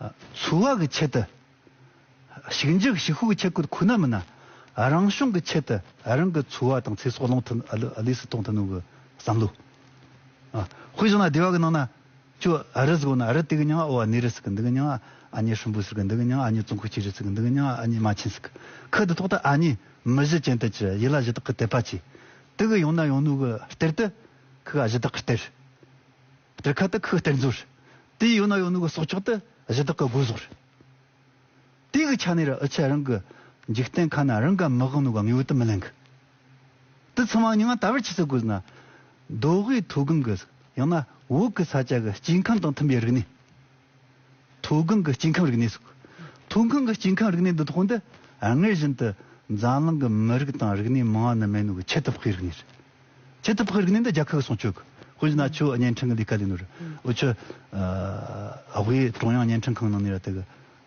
ཨ། འཚོ་བ་གི་ཆེད་དུ། ཞིག་འཇུག་ཞིག་ཤོས་ཀྱི་ཆེད་ཀྱི་ཁོ་ན་མིན་ན། རང་བྱུང་གི་ཆེད་དུ་རང་གི་འཚོ་བ་དང་ཚེ་སྲོག་ལོངས་ཐུབ། ཨ་ལུ་ཨ་ལུས་སུ་གཏོང་ཐུབ་ནོ་གི་བསམ་བློ། ཨ། དཔེ་བཞག་ན་སྡེ་བ་གི་ནང་ན་ཁྱོད་ཨ་རི་ཟིག་ཡོད་ན། ཨ་རི་དེ་གི་མྱིང་ང་ཨོ་ཨ་ནེ་རི་ཟེར་གི། འདི་གི་མྱིང་ང་ཨ་མྱེས་ཧྲིན་པོ་ཟེར་གི། འདི་གི་མྱིང་ང་ཨ་མྱེས་ཙུང་ཁུ་ཆི་རི་ཟེར་གི། འདི་གི་མྱིང་ང་ཨ་མྱེས་མ་ཆིན་ཟེར་གི། ཁོ་དེ་ཐོག་ཏུ་ཨ་ནི་མི་གཞི་ཅན་དུ་གྱུར། ཡིད་ལ་གཞི་བདག་གི་དད་པ་ཆེ། དེ་གི་ཡོང་ན་ཡོང་ནོ་གི་གཏེར་དེ་ཁོ་གི་གཞི་བདག་གི་གཏེར། གཏེར་ཁ་དེ་ཁོ་གི་གཏེར་མཛོད། དེ་ཡོང་ན་ཡོང་ནོ་གི་སྲོག་ཆགས་དེ་གཞི་བདག་གི་སྒོ་ཟོག་རེད། དེ་གི་ཆ་ནས་ར་འུ་ཆོ་རང་གི་འཇིག་རྟེན་ཁ་ན་རང་ག་མི་དབང་ནོ་ག་ངེས་པར་དུ་མི་ལེན་གི། དེ་ཚང་མ་མྱིང་ང་ད་བར་ཆི་ཟེར་དགོས་ཟེར་ན། མདོ་དབུས་མཐོ་སྒང་གི་ཡང་ན་བོད་ཀྱི་ས་ཆ་གི་སྐྱེ་ཁམས་དང་མཐུན་པའི་རིག་གནས། མཐོ་སྒང་གི་སྐྱེ་ཁམས་རིག་གནས་སོགས། མཐོ་སྒང་གི་སྐྱེ་ཁམས་རིག་གནས་འདི་དག་འདི་སྔར་བཞིན་དུ་འཛམ་གླིང་གི་མི་རིགས་དང་རིག་གནས་མང་བ་ནི་མེད་ནོ་གི་ཁྱད་དུ་འཕགས་པའི་རིག་གནས་རེད། ཁྱད་དུ་འཕགས་པའི་རིག་གནས་འདི་རྒྱལ་ཁབ་ཀྱིས་སྲུང་སྐྱོབ་དགོས། དཔེ་བཞག་ན་ཁྱོད་བརྙན་འཕྲིན་གྱི་ལས་ཀ་ལས་ནོ་རེད། འུ་ཆོ་ཨ་དབུས་ཀྲུང་དབྱང་བརྙན་འཕྲིན་ཁང་ནང་ནས་ར་དེ་གི་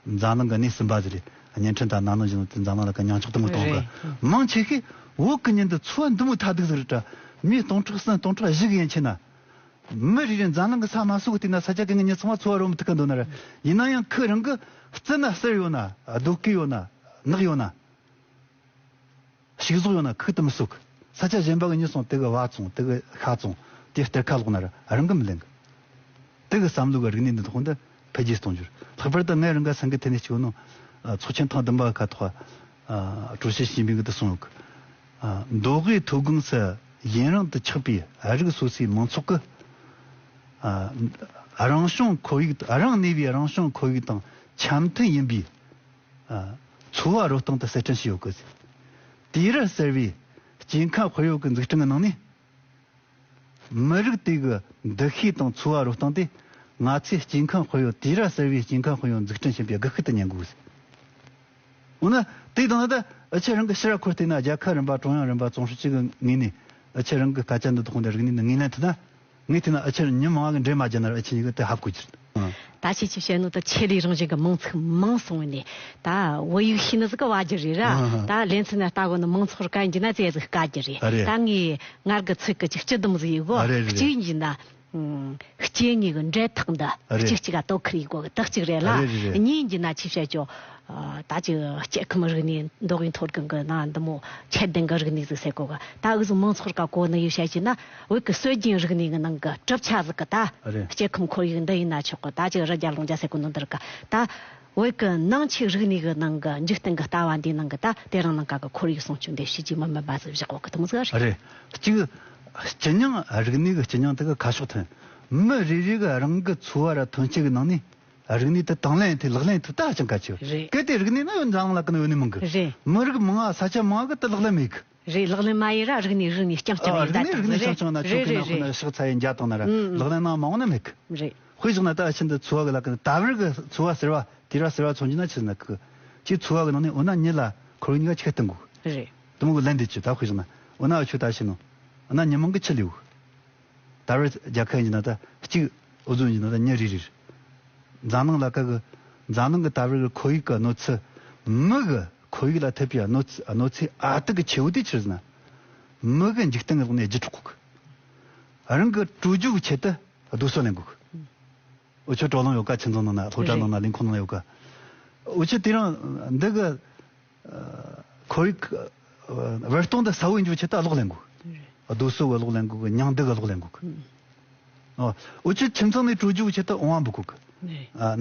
འཛམ་གླིང་གི་གནས་གསུམ་པ་ཟིག་རེད། བརྙན་འཕྲིན་དང་གནའ་ནང་བཞིན་དུ་འཛམ་གླིང་ལ་གི་ཉམས་ཆག་དུ་མོ་གཏོང་གི། རེད། མང་ཆེ་ཤོས་བོད་གི་མྱི་འདི་འཚོ་བ་འདི་མོ་ཐ་དུག་ཟིག་རེད་དྲ། མི་སྟོང་ཕྲག་གསུམ་སྟོང་ཕྲག་བཞི་གི་ཡན་ཆད་ན། མི་རེ་རེ་འཛམ་གླིང་གི་ས་མ་སོ་གི་སྟེང་ན་ས་ཆ་གི་མྱི་ཚང་མ་འཚོ་བ་རོལ་མི་ཐུབ་གི་འདུག་ན་ར། ཡིན་ན་ཡང་ཁོ་རང་གི་རྩི་ན་གསེར་ཡོད་ན། རྡོ་སྐས་ཡོད་ན། ནགས་ཡོད་ན། ཕྱུགས་ཟོག་ཡོད་ན་ཁོ་དེ་མི་གསོད་གི། ས་ཆ་གཞན་པ་གི་མྱི་སོང་དེ་གི་བ་བཙོང་། དེ་གི་ཤ་བཙོང་། དེ་གཏེར་ཁ་སློག་ན་ར་རང་གི་མི་ལེན་གི། དེ་གི་བསམ་བློ་གི་རིག་གནས་འདི་དག་འདི་འཕེལ་རྒྱས་གཏོང་རྒྱུ་རེད། ལྷག་པར་དུ་ངས་རང་ག་སེང་གེ་ཐེ་ནས་གཅིག་ནོ། ཨ། ཚོགས་ཆེན་ཐེངས་བདུན་པ་གི་ཁ་ཐོག་ཨ། ཀྲུའུ་ཞི་ཞི་ཅིན་ཕིང་གིས་དེ་གསུངས་ཡོད་གི། ཨ། མདོ་དབུས་མཐོ་སྒང་སུ་ཡུན་རིང་དུ་ཆགས་པའི་རིགས་སོ་སོའི་མང་ཚོགས་ཀྱི། ཨ། རང་བྱུང་ཁོར་ཡུག་རང་གནས་པའི་རང་བྱུང་ཁོར་ཡུག་དང་འཆམ་མཐུན་ཡིན་པའི། ཨ། འཚོ་བ་རོལ་སྟངས་དེ་གསར་སྐྲུན་བྱས་ཡོད་གི། དུས་རབས་གསར་བའི་སྐྱེ་ཁམས་དཔལ་ཡོན་གྱི་འཛུགས་སྐྲུན་གྱི་ནང་ནས། མི་རིགས་དེ་གི་འདུ་ཤེས་དང་འཚོ་བ་རོལ་སྟངས་དེ་ང་ཚོའི་སྐྱེ་ཁམས་དཔལ་ཡོན། དུས་རབས་གསར་བའི་སྐྱེ་ཁམས་དཔལ་ཡོན་འཛུགས་སྐྲུན་བྱེད་པའི་སྒུལ་ཤུགས་དེ་ཉན་དགོས། འོ་ན་དེ་དང་ད་འུ་ཆོ་རང་གི་ཕྱིར་ར་འཁོར་བལྟས་ན། རྒྱལ་ཁབ་རིམ་པ། ཀྲུང་དབྱང་རིམ་པ། ཙུང་ཧྲི་ཅི་གི་ངོས་ནས་འུ་ཆོ་རང་གི་སྐད་ཆ་འདི་དག་འདི་རིག་གནས་འདི་ངོས་ལེན་ཐུབ་ན། ངས་བལྟས་ན་འུ་ཆོ་མྱི་མང་གི་འདྲེ་མ་བརྒྱབ་ན་ར་འུ་ཆོ་གཉིས་ཀ་དེ་ཧ་གོ་རྒྱུ་རེད། ད་ཁྱེད་ཀྱིས་བཤད་ནོ་ད་ཆེད་ལས་རང་བཞིན་གྱི་མིང་ཚིག་མང་སོང་ནས། ད་བོད་ཡིག་ཤེས་ནི་ཟིག་གི་བ་རྒྱུ་རེད་ར། ཨ་ཧ། ད་ལེ་ཚན་ན་ལྟ་གོ་ནི་མང་ཚོགས་ག་ཡིན་རྒྱུ་ན་ཙེ་ཟིག་དཀའ་རྒྱུ་རེད། ཨ་རེད། ད་ངས་སྔར་གི་ཚིག་གི་ཅིག་སྤྱི་བསྡོམས་ཟིག་ཡེད་གོ། ཨ་རེད་རེད། གཅིག་ཡིན་རྒྱུ་ན། ཨུམ། སྐྱེ་དངོས་གི་འབྲེལ་ཐག་འདི། ཨ་རེད། གཅིག་གཅིག་ག་དོ་ཁུར་ཡེད་གོ་གི། དག་ཅིག་རེད་ལ། ཨ་རེད་རེད་རེད། གཉིས་ཡིན་རྒྱུ་ན་ཆི་བཤད་ཆོག་ཨ། ད་ཅིག་སྐྱེ་ཁམས་རིག་གནས། མདོ་དབུས་མཐོ་སྒང་གི་ནང་འདི་མོ་ཁྱད་ལྡན་གི་རིག་གནས་ཟིག་ཟེར་གོ་གི། ད་འུ་ཟོ་མང་ཚོགས་ག་གོ་ནི་ཡོད་བཤད་རྒྱུ་ན། བོད་གི་སྲོལ་རྒྱུན་རིག་གནས་གི་ནང་གི་གྲུབ་ཆ་ཟིག་གི། ད། ཨ་རེད། སྐྱེ་ཁམས་ཁོར་ཡུག་འདི་ཡིན་ན་ཆོག་གི། ད་ཅིག་རི་རྒྱ་ལུང་རྒྱ་ཟེར་གོ་ནོ་འདི་རིགས་གི། ད་བོད་གི་ནང་ཆོས་རིག་གནས་གི་ནང་གི་འཇིག་རྟེན་གི་ལྟ་བ་འདིའི་ནང་གི། ད་དེ་རིང་ནངས་ཀ་གི་ཁོར་ཡུག་སྲུང་སྐྱོབ་འདི་བྱས་རྗེས་མི་དམན་པ་ཟིག་བཞག་གོ་གི། དེ་མོ་ཟིག་རེད། ཨ་རེད། གཅིག་སྤྱི་སྙིང་། རིག་གནས་གི་སྤྱི་སྙིང་དེ་གི་ཁ་ཕྱོགས་མཐུན། མི་རེ་རེ་གི་རང་གི་འཚོ་བ་ར་ཐོན་སྐྱེད་གི་ནང་ནས་རིག་གནས་དེ་དང་ལེན་དེ་ལག་ལེན་དེ་ད་ཧ་ཅང་གལ་ཆེ་བ་རེད། གལ་ཏེ་རིག་གནས་ན་ཡོད། འཛམ་གླིང་ལ་གི་ན་ཡོད་ནི་མང་གི། རེད། མི་རིགས་མང་ང་ས་ཆ་མང་ང་གི་དེ་ལག་ལེན་མེད་གི། རེད། ལག་ལེན་མ་ཡེད་ར་རིག་གནས་རིག་གནས་རྐྱང་རྐྱང་ཡིན། ད་རིག་གནས་རིག་གནས་རྐྱང་རྐྱང་ན་ཁྱོད་གི་ན་ཁོ་ན་ཕྱག་འཚལ་ཡིན་རྒྱ་དང་ན་ར། ཨུམ། ལག་ལེན་ནང་མ་འོང་ན་མེད་གི། རེད། དཔེ་བཞག་ན་ད་ཨ་ཆེན་འདི་འཚོ་བ་གི་ལ་གི་ད་བར་གི་འཚོ་བ་ཟེར་བ་དུས་རབས་ཟེར་བ་མཚོན་རྒྱུ་ན་ཆི་ཟེར་ན། ཁོ་ཁྱོད་འཚོ་བ་གི་ནང་ནས་འོ་ན་མྱི་ལ་ཁོར་ཡུག་གཉིས་ཀ་ཆི་ག་བསྟུན་དགོས། རེད། དེ་མོ་གི་ལན་འདེབས་ཀྱི། ད་དཔེ་བཞག་ན་འོ་ན་ཨ་ཆོ་ད་ཤི་ནོ། འོ་ན་མྱི་མང་གི་ཆི་ལས་འོ། ད་བར་རྒྱལ་ཁབ་ཡིན་ན་ད་གཅིག་འུ་ཚོ་ཡིན་ན་ད་མྱི་རེ་རེ་རེད། འཛམ་གླིང་ལ་ཀ་གི་འཛམ་གླིང་གི་ད་བར་གི་ཁོར་ཡུག་གི་གནོད་འཚེ། མི་གི་ཁོར་ཡུག་ལ་ཐེབས་པའི་གནོད་འཚེ། གནོད་འཚེ་ཨ་ཏི་གི་ཆེ་བོ་དེ་ཆི་ཟེར་ན། མི་གི་འཇིག་རྟེན་གི་ལོག་ནས་བརྒྱུད་འཕྲོག་གི། རང་གི་བྲོས་བྱོལ་གི་ཆེད་དུ་རྡོ་སོལ་ལེན་དགོས་གི། འུ་ཆོ་བྲོ་ལང་ཡོད་ཀ་ཁྱིམ་ཚང་ནང་ན། སློབ་གྲྭ་ནང་ན། ལས་ཁུངས་ནང་ཡོད་ཀ་འུ་ཆོ་དེ་རིང་འདི་གི་ཁོར་ཡུག་བར་སྟོང་དུ་གསལ་བོ་ཡིན་རྒྱུའི་ཆེད་དུ་གློག་ལེན་དགོས། རྡོ་སོལ་གི་གློག་ལེན་དགོས་གི། ཉང་རྡུལ་གི་གློག་ལེན་དགོས་གི། ཨོ། འུ་ཆོ་ཁྱིམ་ཚང་ནས་བྲོས་བྱོལ་གི་ཆེད་དུ་འོང་བ་འབུད་དགོས་གི།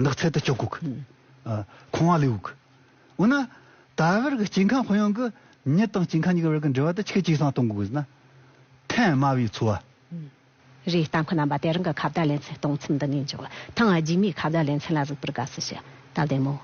ནགས་ཚལ་དུ་སྐྱོབ་དགོས་གི། ཁང་བ་ལས་དགོས་གི། འོ་ན་ད་བར་གི་སྐྱེ་ཁམས་དཔལ་ཡོན་གི་མྱི་དང་སྐྱེ་ཁམས་གཉིས་ཀྱི་བར་གི་འབྲེལ་བ་དེ་ཆི་གི་ཇེ་བཟང་གཏོང་དགོས་གི་ཟེར་ན། ཐན་དམའ་བའི་འཚོ་བ། རེད། ལྟ་མཁན་རྣམ་པ། དེ་རིང་གི་ཁ་བརྡ་ལེ་ཚན་གཏོང་མཚམས་འདི་ནས་འཇོག་ཐེངས་རྗེས་མའི་ཁ་བརྡ་ལེ་ཚན་ལ་གཟིགས་པར་དགའ་བསུ་ཞུ། ད་བདེ་མོ།